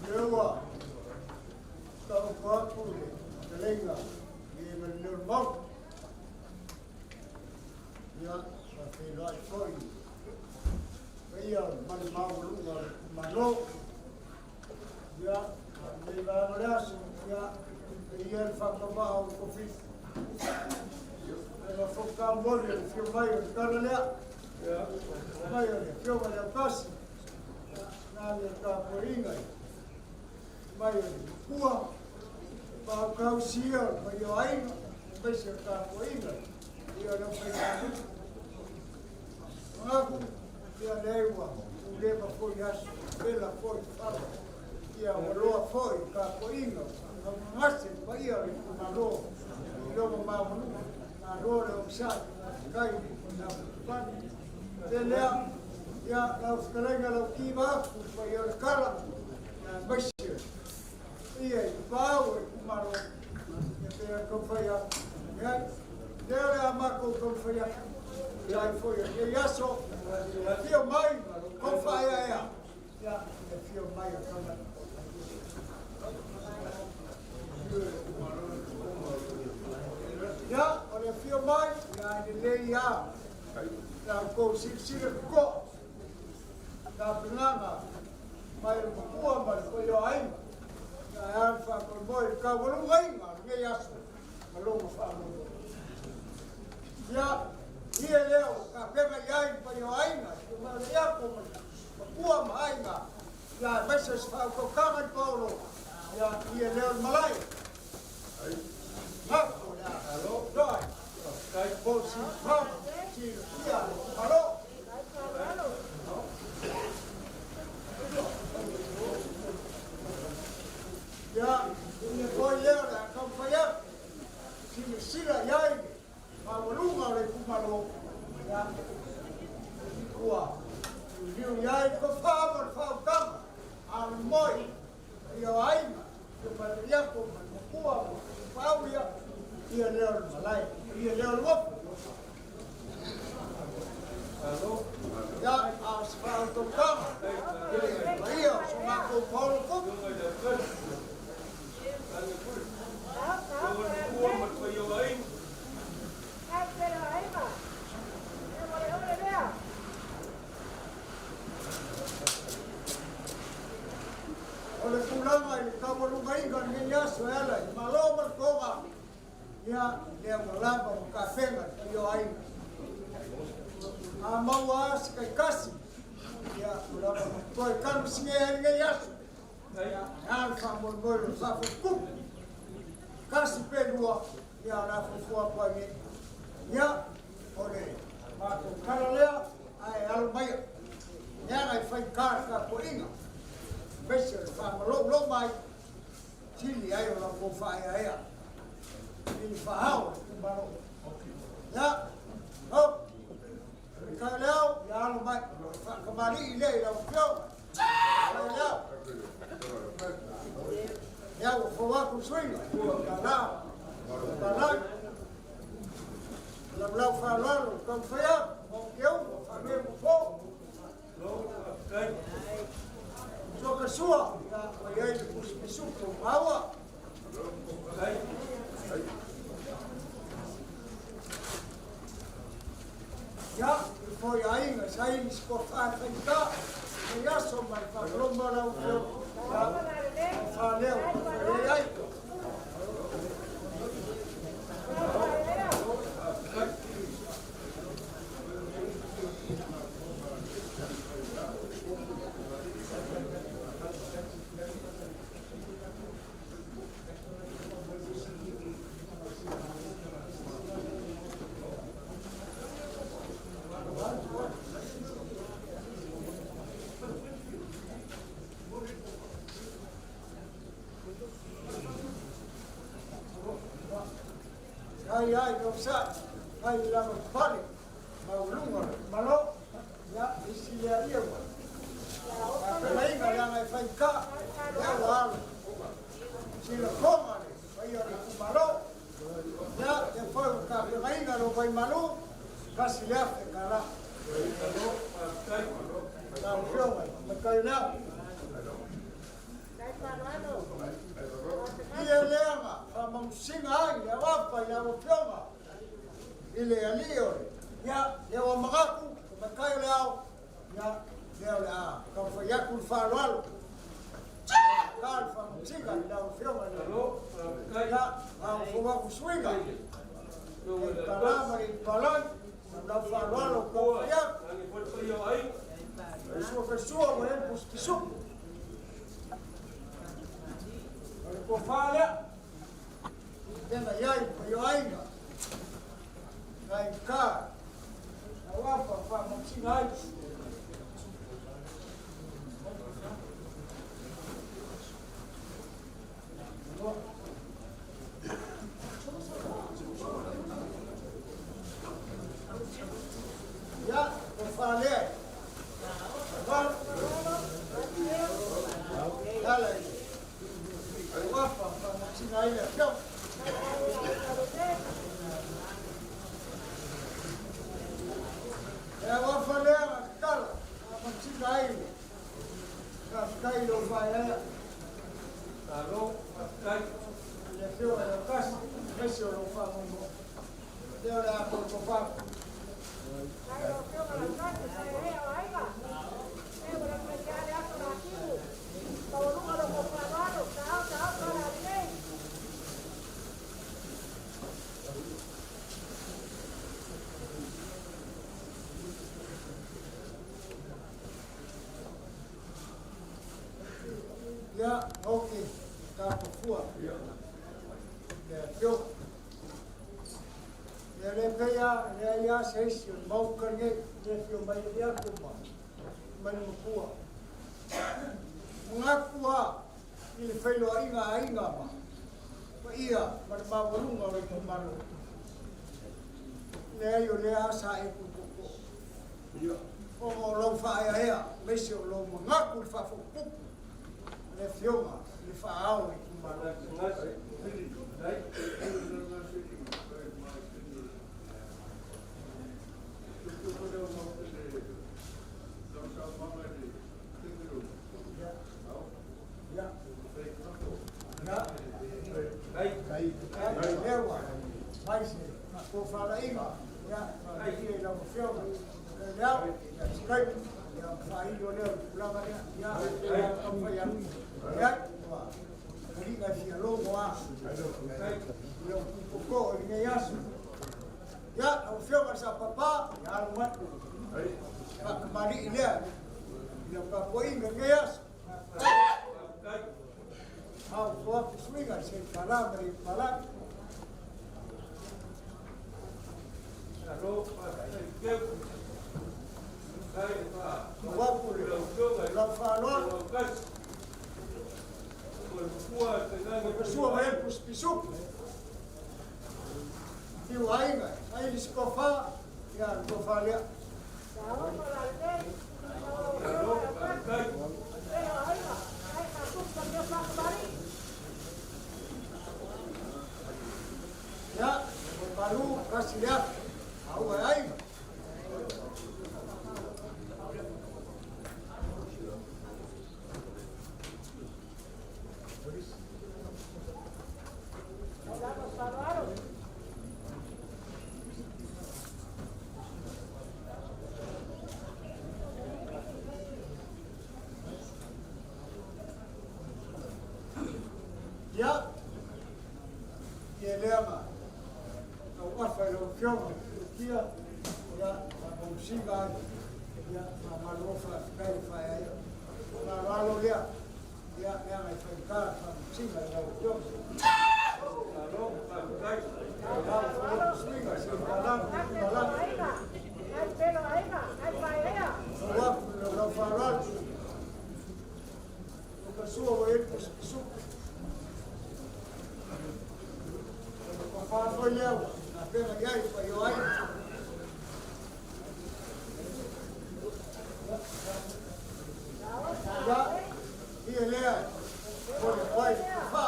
Lea ua taoto atu le fetalaiga i e ma le leo o le Maota. Ia, faafeiloai foi i le paia ma le maualuga o le itumalo. Ia, a o lenei vaega o le aso, ia, e i ai le faatauvaa o Kofifi. Ia, foi taumoli o le afio mai o le tala lea. Ia, mai o le afioga i le Autasi. Ia, na le tapuaiga mai o le Makua, paukausia o le paia o aiga, aemaise o le tapuaiga ia o le aufaigaluega. Manatu, ia lea ua uleva foi aso, vela foi fala, ia ua loa foi tapuaiga, augagase le paia o le itumalo i lona maualuga. Malo le onosai, faafetai le lavapapale. Le lea, ia lau fetalaiga lau kiva atu le paia o le tala, ia aemaise ia i Tapaau o le itumalo, ia pei ona taumafai atu. Ia, lea o le a matou taumafai atu, ia ai foi o lenei aso, le afio mai ma lo outou faaeaea, ia, le afio mai o Tamalii. Ia, o le afio mai, ia e lelei lava la outou silasila totoa i tapenaga mai le Matua ma le paia o aiga, ia ae a le faamoemoe i le taualugaina o lenei aso ma lona faamoemoe. Ia, ie lea ua tapena i ai le paia o aiga, afio mai o le Iapo ma le Matua ma aiga, ia aemaise o se faautautaga i Paolo, ia, ie lea o le malae. Ia, le foi lea o le a taumafai atu, silasila i ai le maualuga o le itumalo, ia, ua liuliu i ai le tofa ma le faautaga, a le moe Ia o aiga, ia Maleriako ma le Makua ma Tapaau ia, ia lea o le malae, ia lea o le gofu. Ia, a o se faautautaga, paia o so matou paolo tupu. O le tulaga i le taualumaina o lenei aso e ala i le Malo ma le Toga, ia, lea ua lava ma tapena le paia o aiga. A maua lava se taitasi, ia, ua lava ma toe talusinea ai lenei aso. Ia, e a le faamoemoe o le faafotutupu, tasi pe lua, ia, o le a fuafua atu ai nei. Ia, o le matou tala lea, ae alo maia. Leaga e faigata le tapuaiga, aemaise o le faamaloulou mai, sili ai o la outou faaeaea i le faaao o le itumalo. Ia, hop, Mikaele Leao, ia alo mai, faatamalii lea i lau afioga. Mikaele Leao. Ia, ua fou atu le suiga, ia la, palai. Lau lau faaaloalo, taumafai atu, mau te uma, faamea ma fou. Sua ka sua, ia, ua i ai le pusi pisuku o maua. Ia, i foi aiga, saili se tofa e faigata, i aso ma le faamaloma lau afioga. Ia, tofa lea ua taufai ai. Ai ai no sa ai lava pale maualuga o le Malo ia isi lea ia ua faafeagaiga leaga e faigata lea ua alu silafoga le paia o le itumalo ia lea foi ua tafeagaiga lou vaimalu tasi le afe tala lau afioga matai lea Ia leaga faamausiga ai le avapa i lau afioga i le alii o le ia lea ua manatu o matai o le ao ia lea o le a taumafai atu le faaaloalo ka le faamausiga i lau afioga i le ia a o fou atu suiga le tala ma le ipalai lau faaaloalo taumafai atu sua fesua ua le pusipisuku o le tofa lea tena i ai paia o aiga nai ka lauapa faamausiga ai. Ia, tofa lea. Ala i uafa faamausiga ai le afioga. faamoemoe. Lea o le a tofa. Ia, ok, tatou fua. Le afioga. Ia le pei a, leai a se isi o le mauka lenei, le afio mai ali atu ma mai le matua. Manatu a i le feiloaiga a aiga ma paia ma le maualuga o le itumalo. Leai o lea sa e tututu. Ona o lau faaeaea, aemaise o lou manatu i le faafotutupu le afioga i le faaao o le itumalo. Ia, ia, lea ua fai se faatofalaiga, ia, faamalie i lau afioga. Lea, ia, se taimi, ia, faailo lea o le tulaga lea, ia, ia, taumafai atu. Ia, ua taliga e fia logo a i lau pupoko i lenei aso. Ia, lau afioga i le Sapapa, ia alo mai. Faakamali'i lea i lau tapuaiga i lenei aso. Au toa suiga se pala ma le pala. Ua pu le lau faaaloalo. Sua mai le pusipisupu. Fiu aiga, ai le sikofa, ia le tofa lea. Ia, o malu kasi lea. Au ai aiga. Ia, ia lea ma tau afa i lau afioga i le Kia, ia, faamausiga ai, ia, faamalo faafetai le faaeaea. Faaaloalo lea, ia, leaga e faigata le faamausiga i lau afioga. Lau suiga se malama, malama. Ua atu i lau faaaloalo. O ka sua ua i ai le pusupisupu. O fā foi lea ua tapena i ai paia o aiga. Ia, ia lea, o le pai fā.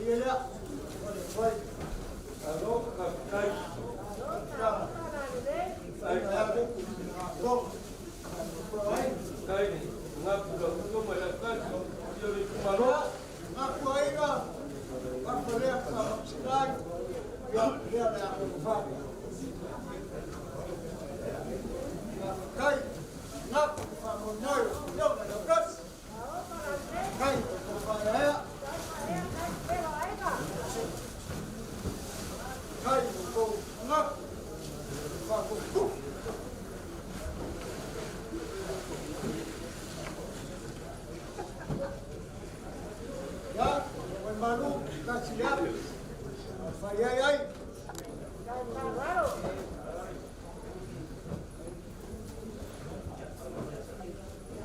Ia lea, o le pai. Ngaku aiga, ngaku lea whakamsikai, ia lea le a kofa. Kai, ngaku whamonoi, leo na leo kasi. Kai, ko whaea. Kai, ko ngaku, whakuku. Ia, o malu, kasi lea. Whai ai ai.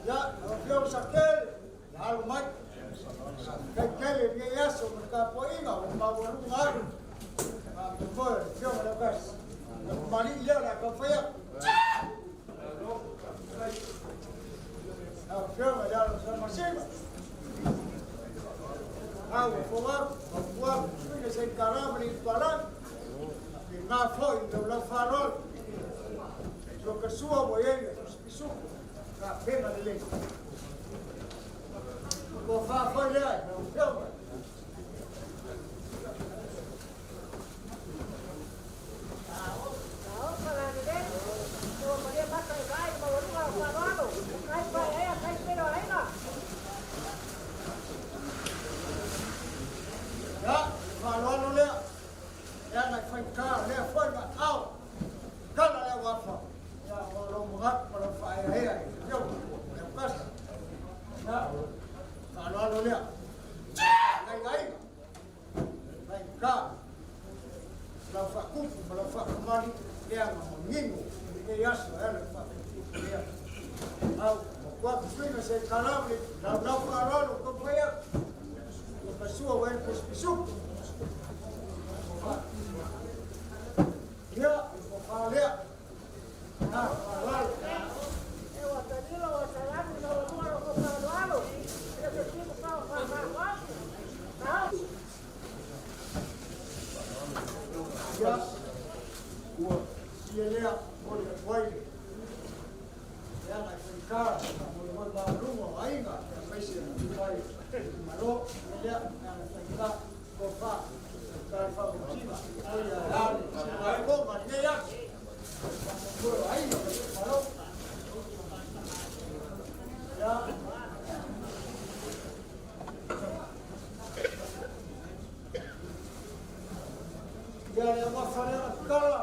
Ia, o fio sa kele, ia alu mai. Kai kele ni aso ma ka poinga o maualuga alu. A mo le fio le kasi. Ia mali lea la ka whaia. A fio le alo sa masiga. Au fo wa, o fo wa, suiga se karama ni palan. Faiga foi i lau faaaloalo. Lo ka sua ua i ai le tusipisuku tapena lelei. Ua faafoi lea i lau Afioga. Ia, faaaloalo lea. E aga i faigata lea foi ma ao. Kala lea uafa. Ia, o lou manatu ma lau faaeaea i le Afioga i le Aukasi. Ia, faaaloalo lea. Aiga. Faigata. Lau faakupu ma lau faakamali lea na manino i lenei aso e ala i faakupu lea. Au, matua tusuina se kalame, lau lau faaaloalo ko pai atu. Ua kasua ua ele pusipisuku. Ia, ua faalea. Ah, faaaloalo. Ia, ua sia lea o le atuai le aga i faigata mo le moe maualuga o aiga aemaise o le malo ia lea e aga i faigata tofa faigata le faamasina o ia e ale sinakoga lenei aso faamoemoe o aiga ma le malo. Ia, ia le amafa lea na tatala.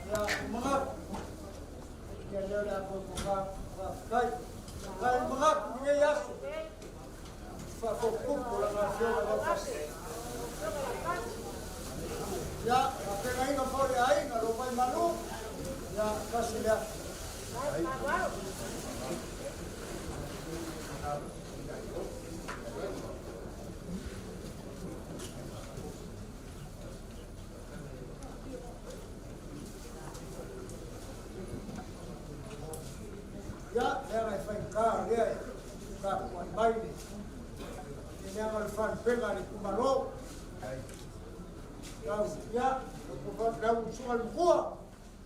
Ia, manatu. Ia lea le apo ko ka faafetai. Kai manatu i lenei aso. Faafopupu la nga afioga Laupasi. Ia, faafeagaiga foi le aiga lo mai malu. Ia, tasi lea. Ia, lea na e faigata lea e tapuai mai le leaga o le faalupega a le itumalo. Tau, ia, lau usuga le matua,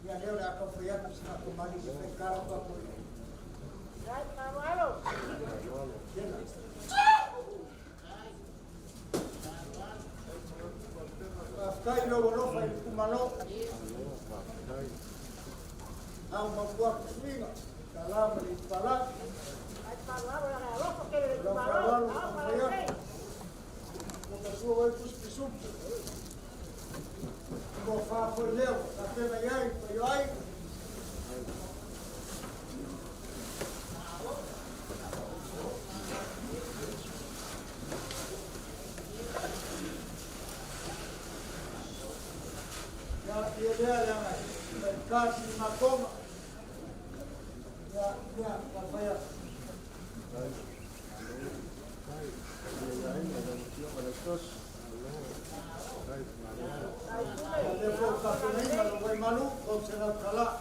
ia lea o le a taumafai atu se faatomali se faigata lau tapuaiga. Faafetai lou alofa i le itumalo. Au matua tusuiga, tala ma le ipala. Lau faaaloalo taumafai atu. Ua kasua ai pusipisupu. Ua faafoi lea ua tapena i ai paia ai. Ia, ia lea le aga faigata silimakoga. Ia, ia, taumafai atu. Ia lea foi o tapenaina lo Waimalu, $300.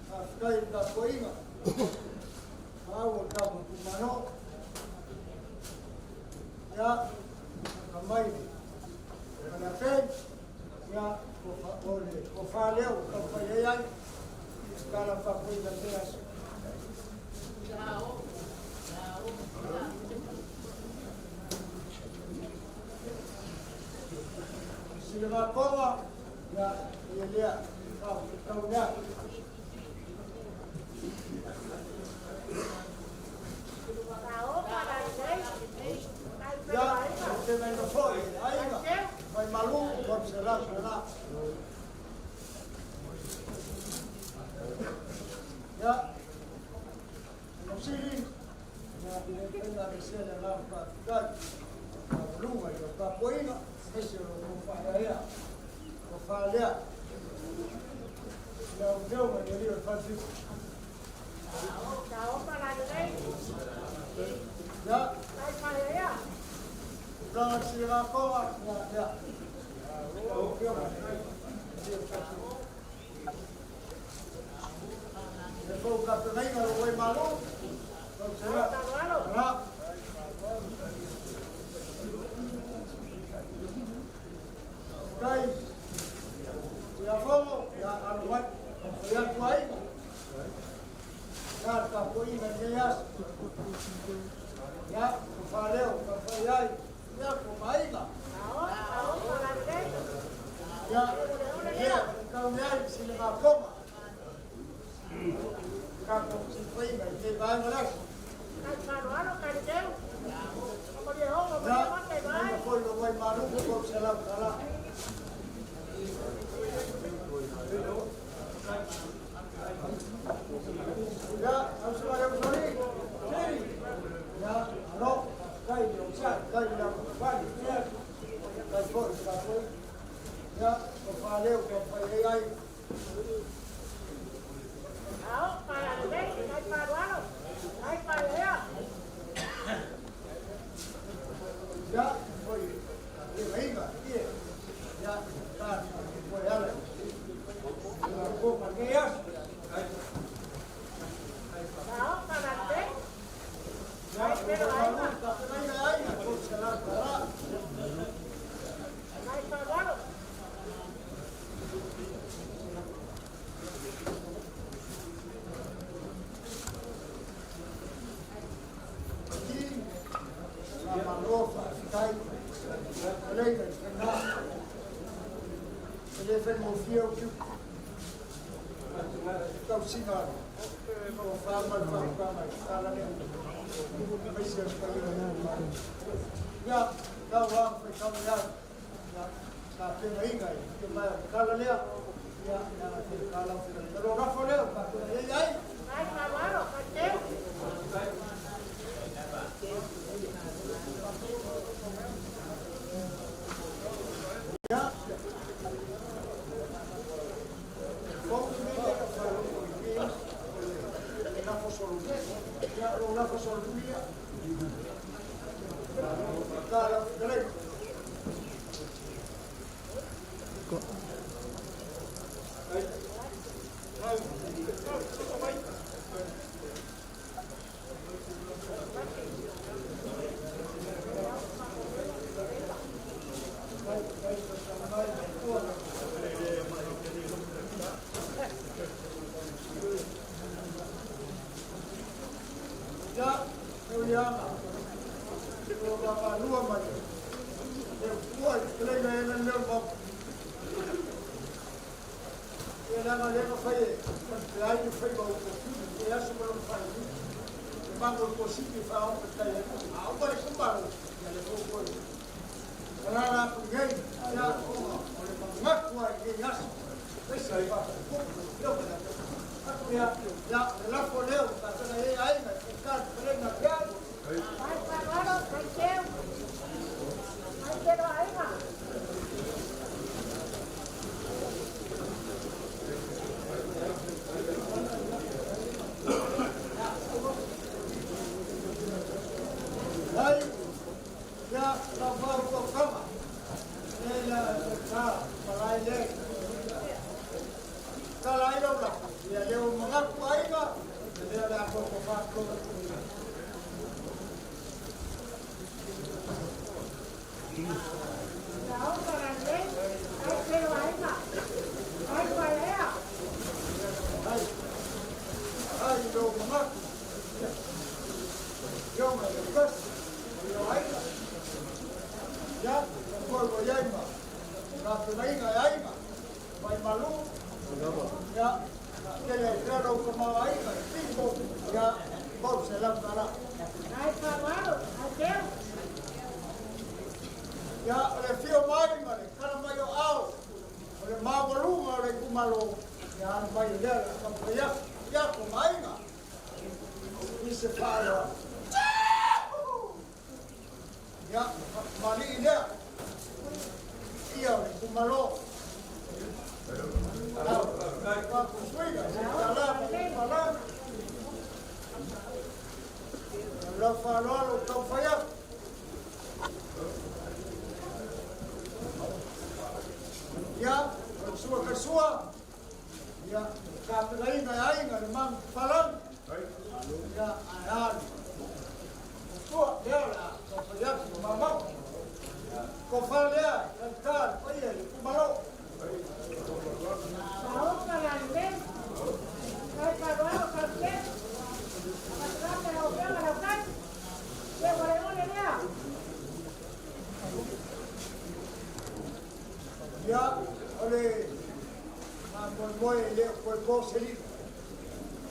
Faafetai i le tapuaiga. Au o le tatou itumalo. Ia, aumai le Malapei. Ia, o le tofa lea ua taumafai ai ai. Tatala faafofoga lenei aso. Silamakoga, ia, ia lea, tau lea. Ia, o te nai na foi, aiga, mai malu, $300. Ia, Mausili, ia, le pena le se le la faafetai. Maualuga i lau tapuaiga, aemaise o lau faaeaea, tofa lea. Lau Afioga i le alii o le Falefitu. Makoa, ia, ia. Lau Afioga. Le fou tapenaina o lou malo. Lau Afioga. Kai, ia fogo, ia alo mai, ia atu ai. Ia tapuaiga i lenei aso. Ia, o faaleo, taumafai ai, ia ko maaiga. Ia, ia, tau ai, sile makoga. Tatou silafaiga i lenei vaega o le aso. Ia, maua foi lou vaimalu $300. Ia, lau susuga i le Ausali, Sili. Ia, malo, faafetai i le onosai, faafetai i le lavapapale, faafetai foi i le tapuaiga. Ia, o faaleo taumafai ai ai. Ia, foi le ia, ia, ta, foi ala. Ia, ko ma nei aso. Ia, o malu, tapenaina ai, $300. Malo faafetai fetalaiga i faiga. E le faigofie ou tiute. Tausiga tofa ma le faautaga i tala lea. Aemaise o le paia o le itumalo. Ia, tau lava ma faitau mai ai. Ia, tapenaina i le mai o le tala lea. Ia, leaga e faigata lau fetalaiga. O lo lafo lea ua tapena i ai. Ia, fou le mea lea na faalogo i lenei aso, o le lafo solomuli. Ia, o lou lafo solomuli ia. Faigata lau fetalaiga. Ia, tauiaga, o vaavaalua ma le ua i fetalaiga e na leo mau. Ia leaga lea na fai e ai le faiva o Kofili, e aso ma lona faaiuiu. E mago i Kosini e faaoo pe tai ai. A uma le kumalo, ia le fou foi. Alala aku nei, ia ona o le manatu ai i lenei aso. Aemaise le faafogafoga lau Afioga ia te atu ia, ia le lafo lea ua tapena i ai aiga i Faigata le fetalaiga a Keanu. Ai, ia taufau tausaga, e la ta palai le. Tala ai lau lafo, ia leo manatu aiga, lea le a koko whātoa. Ai, ai lou manatu, Afioga i le Tasi o le aiga, ia, foi ua i ai ma tapenaina e aiga, mai malu, ia, tele ai pea lou tamaoaiga i pito, ia, $300. Ia, o le afio mai ma le tala mai o ao, o le maualuga o le itumalo, ia alu mai o lea o le a taumafai atu, ia ko maaiga, i se faaaloalo. Ia, faamalii lea, ia o le itumalo. Faapusuiga, se tala ma le pala. Lau faaaloalo taumafai atu. sua, ia, tapenaina e aiga le magu papalagi, ia, ae a le tua, lea o le a taumafai atu ma maumau. Tofa lea e talita le paia i le itumalo. Ia, o le faamoemoe e le o toe po se lilo,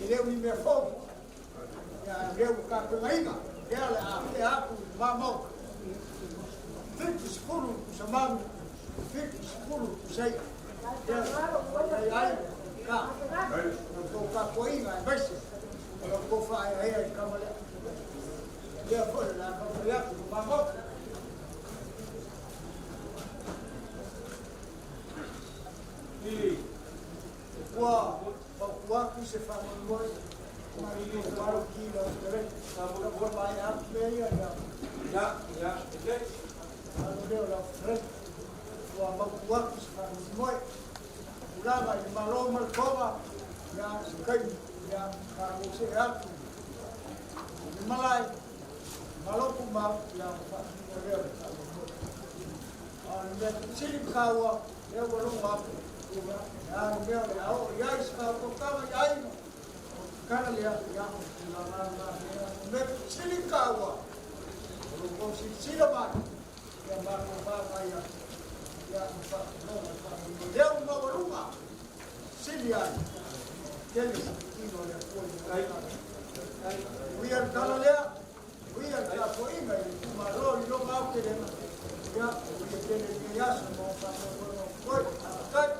e le o ni mea fou, ia, a o lea ua tapenaina, lea o le a tea atu i le va Maota. 70 pusa manu, 70 pusa i'a. Lea o le a ai ka, la outou tapuaiga aemaise o la outou faaeaea i le tama lea. Lea foi o le a taumafai atu i le va Maota. Ua fautua atu se faamoemoe ua mautu atu se faamoemoe tulaga i le Malo ma le Toga, ia, se taimi, ia, tatou see atu i le malae, Malo tumau, ia ona faatino lea o le faamoemoe. A o le mea sili ma taua, lea ua logo atu, le a le mea o le a oo i ai se faautautaga i aiga, o le tala lea, ia, o le tulaga lena lea. O le mea sili ma taua, o lo outou silasila mai, ia matou vaavaai atu, ia ma faatinoga le faamoemoe. Lea ua maualuga, sili ai, tele se tino a le Atua i le ai. Uia le tala lea, uia le tapuaiga i le itumalo i lona aotelega, ia, uia tele lenei aso ma ona faamoemoega o totoe. Faafetai.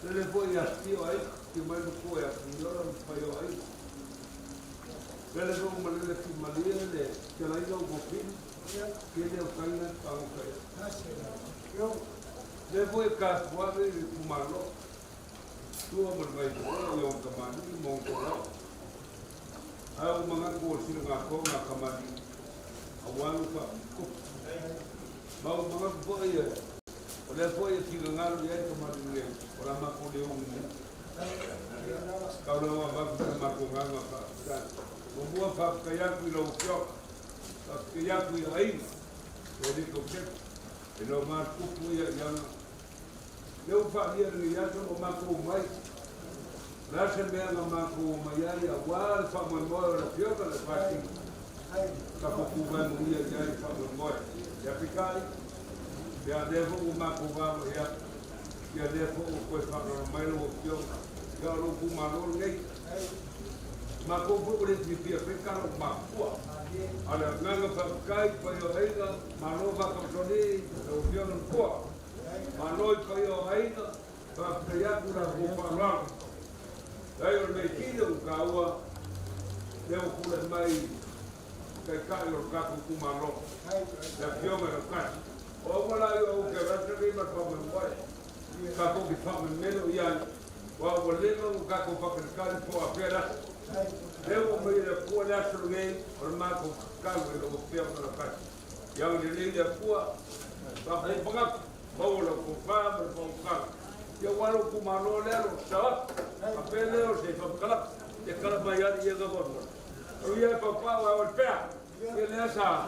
Lele foi a tio ai, ki mai no koe a ki ora no pai o ai. Lele foi uma lele ki malie le te lai o kopi, ke le o kainga tango kai. Le foi ka suave i kumalo, tua mo mai ko i o kamani mo ko la. Ai o manga ko sino ngā ko ngā kamani. A walu ka ko. Ma o manga ko ia. O lea foi e finagalo i ai ka manu e, o la mako le ongu mu. Kau la wa vaku ka mako nganga fa ka. Mo mua fa ka yaku i lau fioka. Fa ka yaku i aiga. E le kau kepa. E lau ma kupu ia i anga. Le u fa lia le iaso o mako mai. La se mea nga mako mai ai a wā le fa moe moe o la fioka le fa tinga. Ka kuku vai mo ia i ai fa moe moe. Ia pikai. Ia lea foi ua matou vaavaai atu, ia lea foi ua toe faalala mai lau Afioga, ia o lou itumalo lenei. Matou foi ua le fiafia pea tala o matua. A o le agaga faafetai i paia o aiga, malo faatausolii lau Afioga Nofoa. Malo i paia o aiga, faafetai atu i la outou faaaloalo. Leai o le mea sili ona taua, lea ua tulai mai Taitai o le tatou itumalo, le Afioga i Lautasi. O auga la ia o ou te rata nei ma le faamoemoe, tatou te faamemelo i ai, aua ua leva ona tatou faatalitali po o afea le aso. Lea ua aumai e le Atua le aso lenei o le matou tatalo i lau Afioga Lautasi. Ia agalelei le Atua, faafetai manatu, maua lau tofa ma le faautaga. Ia aua lou itumalo lea, lou tatalo atu, faapea lea o se faamatalaga. Ia kala mai ali ia ka mo. O ia pa pa o le pea. Ia le sa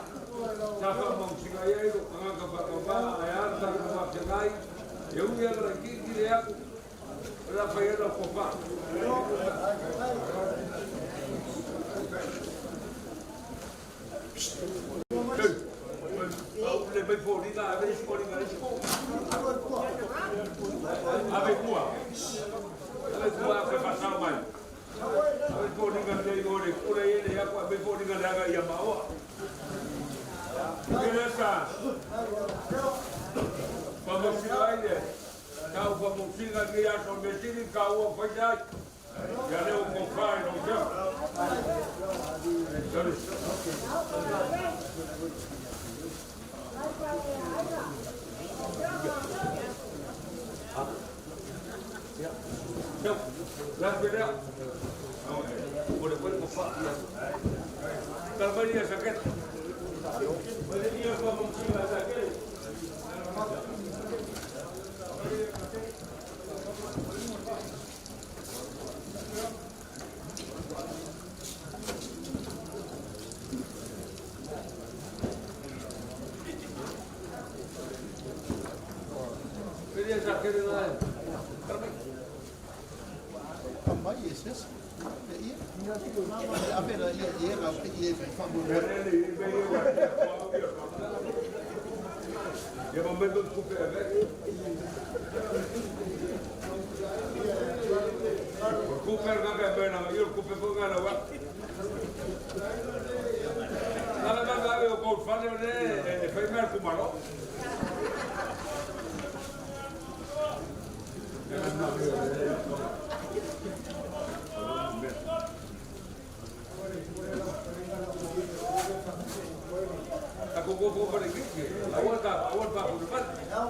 sa fa mo singa ia i ko nga ka pa pa ai a ta ka pa te ngai. E u ia la ki ki le aku. La fa ia la ko pa. Le mai fo ni na ave ko ni na ko. Ave kua. Ave kua fe pa sa mai. Ave fo ni na le o le kula ia le aku ave fo ni na le aga ia maoa. Ia sa. Pa mo singa ai le. Tau pa mo singa ni a so me sini ka ua fai ai. Ia le o ko fai no ja. Sorry. Tau. La pera. Boleh boleh ko fa. Kalau dia sakit. Boleh dia pa mo singa sakit. Dia sakit na. Mai e se ia ia a vera ia ia ga ia fa mo Ia momento de kupe ave. Kupe ga ga bena, io kupe fo ga na wa. Nada más ga o ko fale ne e fai mer kumalo. Ako ko ko pa rin Awal ka, awal pa ako naman. Ya.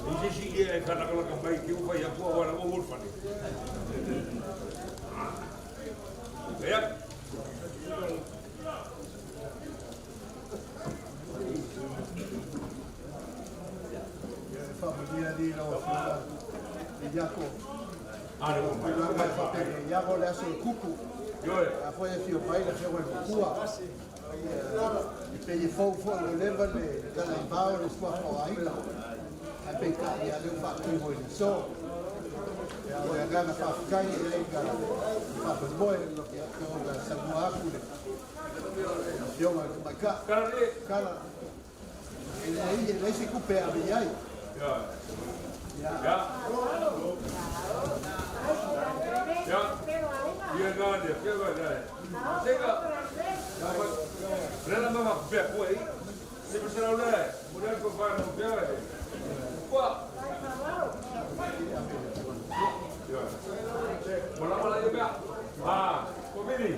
I se si e kana kala ka mai ki ufa ia kua wala o wolfani. Ya. Fa mo dia di lo e Iaco. Ah, no, mai. Iaco le aso kuku. Yo. A foi fio pai le fio le kua. I pe i fau fo le leva le kala i vao le sua fo aina. A pe ka ia le fa ku mo le so. Ia o ia gana fa kai e ka fa fa boy lo ke ko ga sa mua aku le. Fio ma ma ka. Kala ni. Kala. E le i le se kupe a ai. Ya. Ya. Ya. Ia ngā ne, fia ga ne. Sega. Rena ma pe ko ei. Se me será le. Mo le ko fa no fia ga. Kwa. Ya. Bola bola ia mea. Ah, ko mini.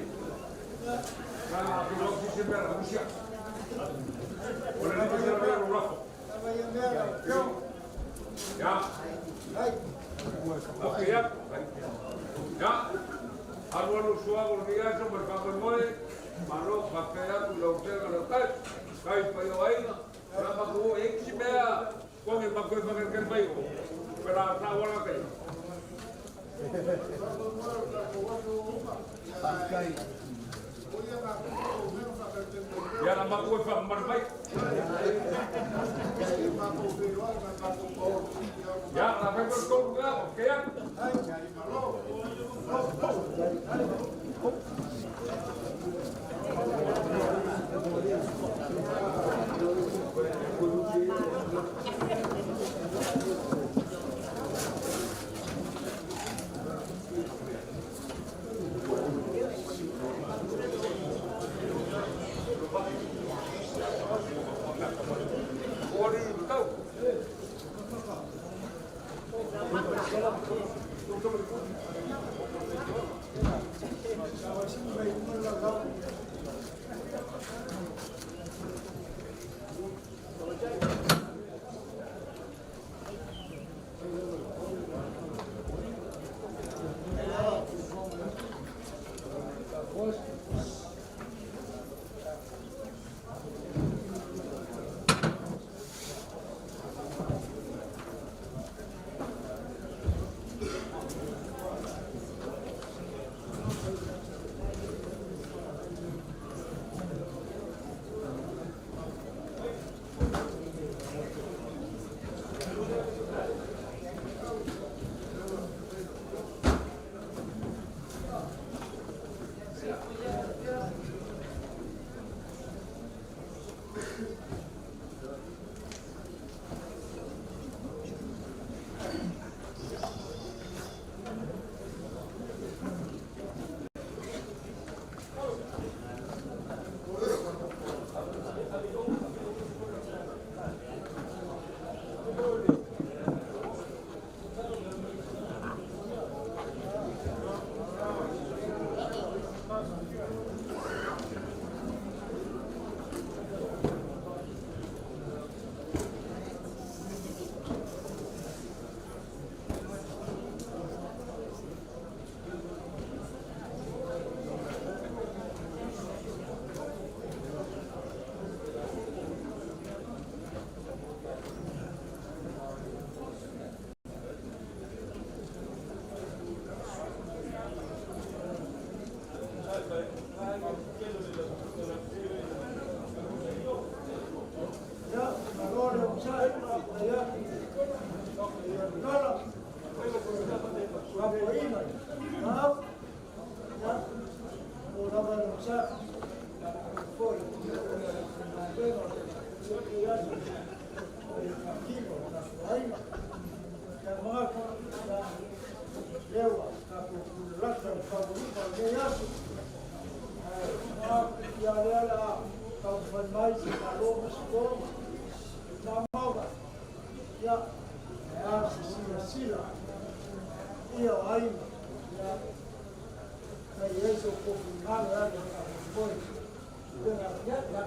Na ku lo ki se mea Rusia. O le ni se mea rafo. Ya. Okay, ya. Ya. Alu alu sua o ni aso mo fa mo malo fa pe ya ku lo te lo kai. Kai pa yo ai. Ra ma ku e ki mea. Ko me ma ko fa ke mai o. Pero ta wala kai. Kai. Ya la ma ku fa mar mai. Ya la fa ko ko ga okay ya. Ori tau. aiga. Au, ia, o lava le onosai, foi le galuega o lenei aso, o le faatino o tatou aiga. Ia manatu, ia, lea ua tatou tulalata i le taunuuga o lenei aso. Ae manatu, ia lea o le a taumafai mai se malo ma se po ma faamauga. Ia, e a se silasila ia o aiga, ia, na i ai so outou finagalo e alu e faamoemoe. Ia, ia, ia,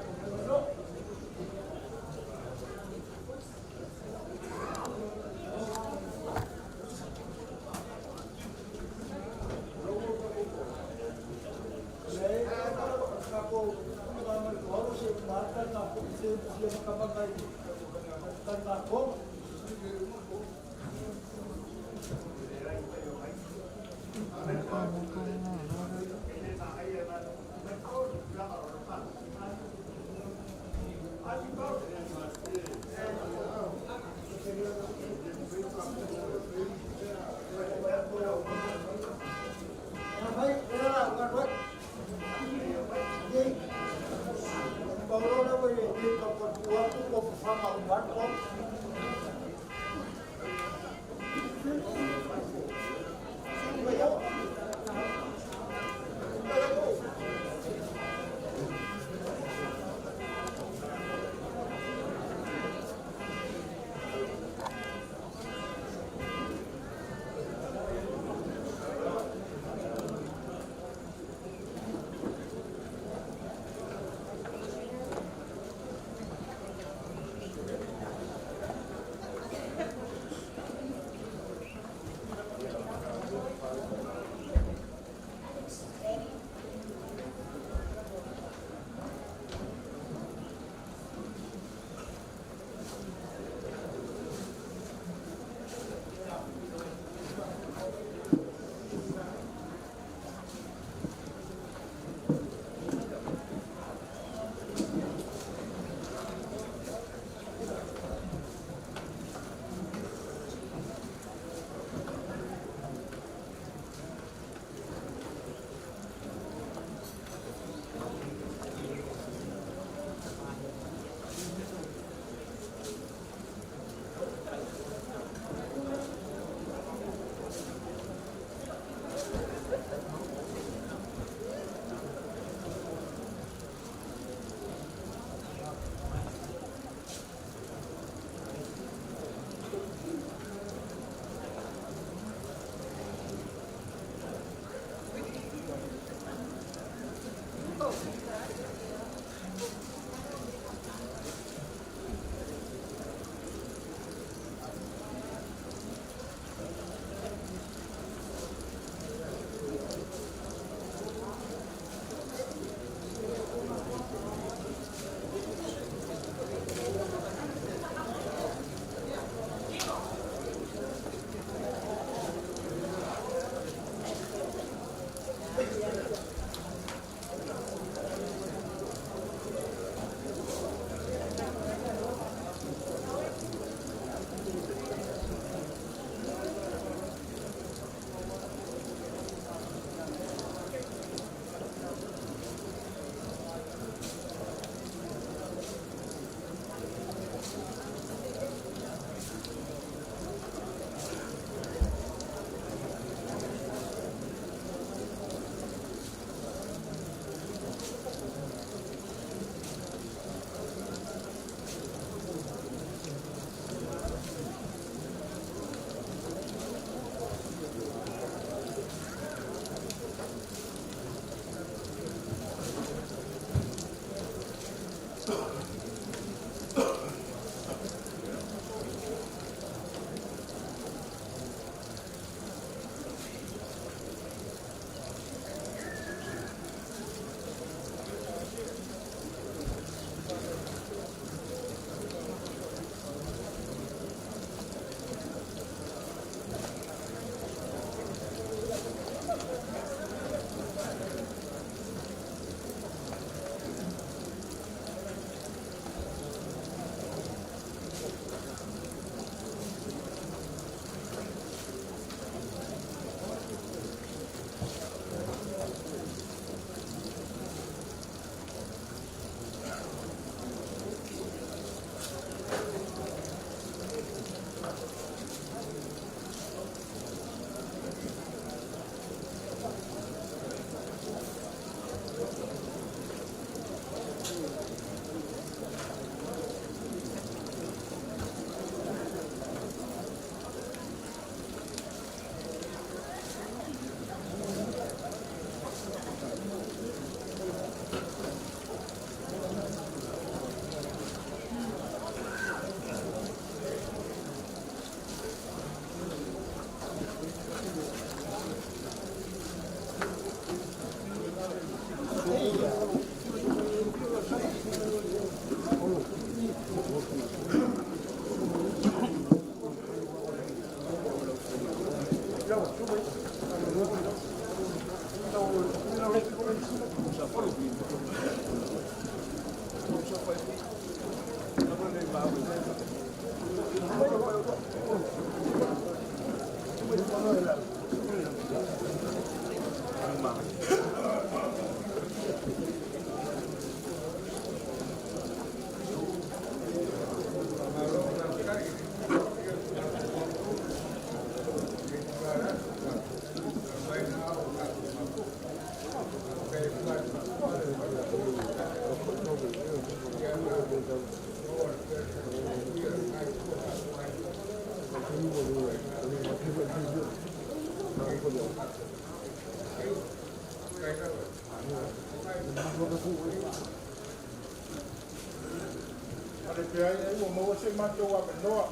Ale pe ai ai ua maua se matou avanoa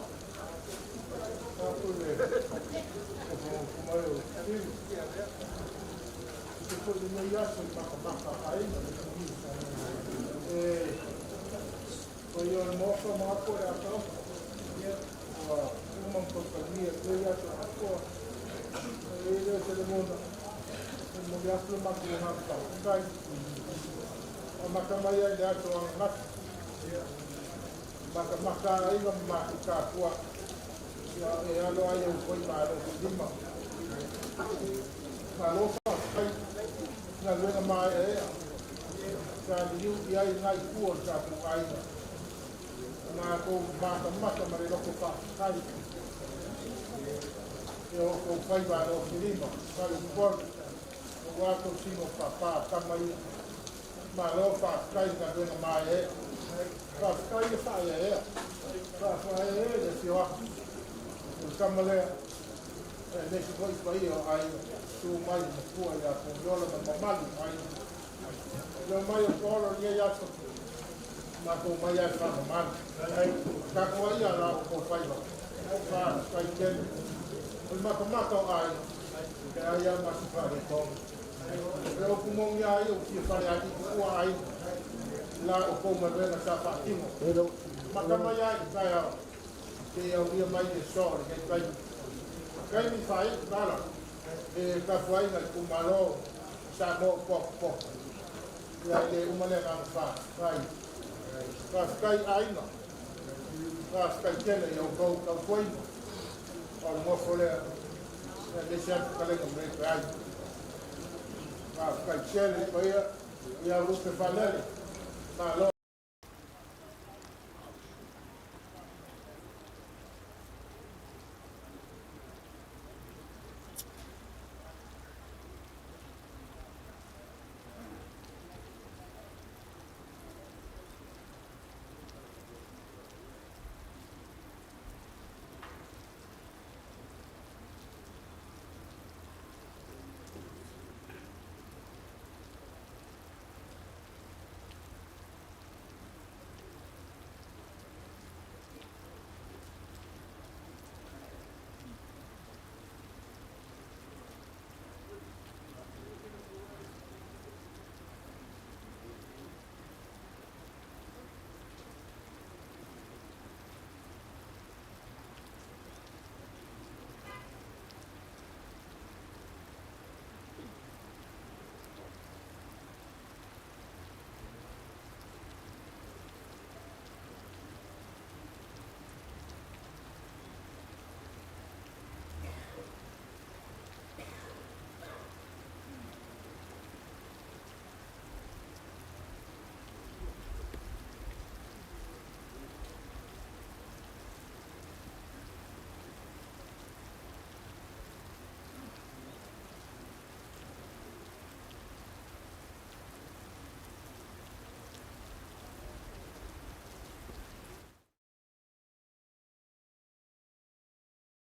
tatou le fofoga mai o Tili se foi lenei aso i makamaka aiga e paia o le Maota ma apo le ataofa ua uma ma tautagia lenei aso atoa e i ai lea o se lagona e momoli atu le matou agaga faafetai amata mai ai i le aso ananafi matamata aiga ma matou tapuai e alo ai au foi malo lima. Malo faafetai galuega maeaea sa liliu i ai nai tua o le tatou aiga. Matou matamata ma le loto faafetai e o tou faiva alofilima faleupolu aua tou sino papa tama ia. Malo faafetai i galuega maeaea. Faafetai le faaeaea. Faaeaea le afio atu o le tama lea aemaise foi paia o aiga tu mai le matua ia Pugiola ma le mamalu o aiga. Leo mai o Paolo lenei aso matou mai ai faamamalu. Tatou ai ia la o tou faiva. Faafetai tele. O le matamata o aiga e ai lava ma se faaletonu. O le upu moni lava ia ua fia falealii tuua aiga la outou galuega sa faatino. Mata mai ai i taeao seia aulia mai le aso o lenei taimi. Taimi faaiu tala e tapuaiga itumalo o Samoa o poapopopo. Ia e le uma le agaga faafetai. Faafetai aiga. Faafetai tele i outou tautuaina o le nofo lea aemaise atu talega ma le peai. Faafetai tele i paia ia Lupe Falele. Malo.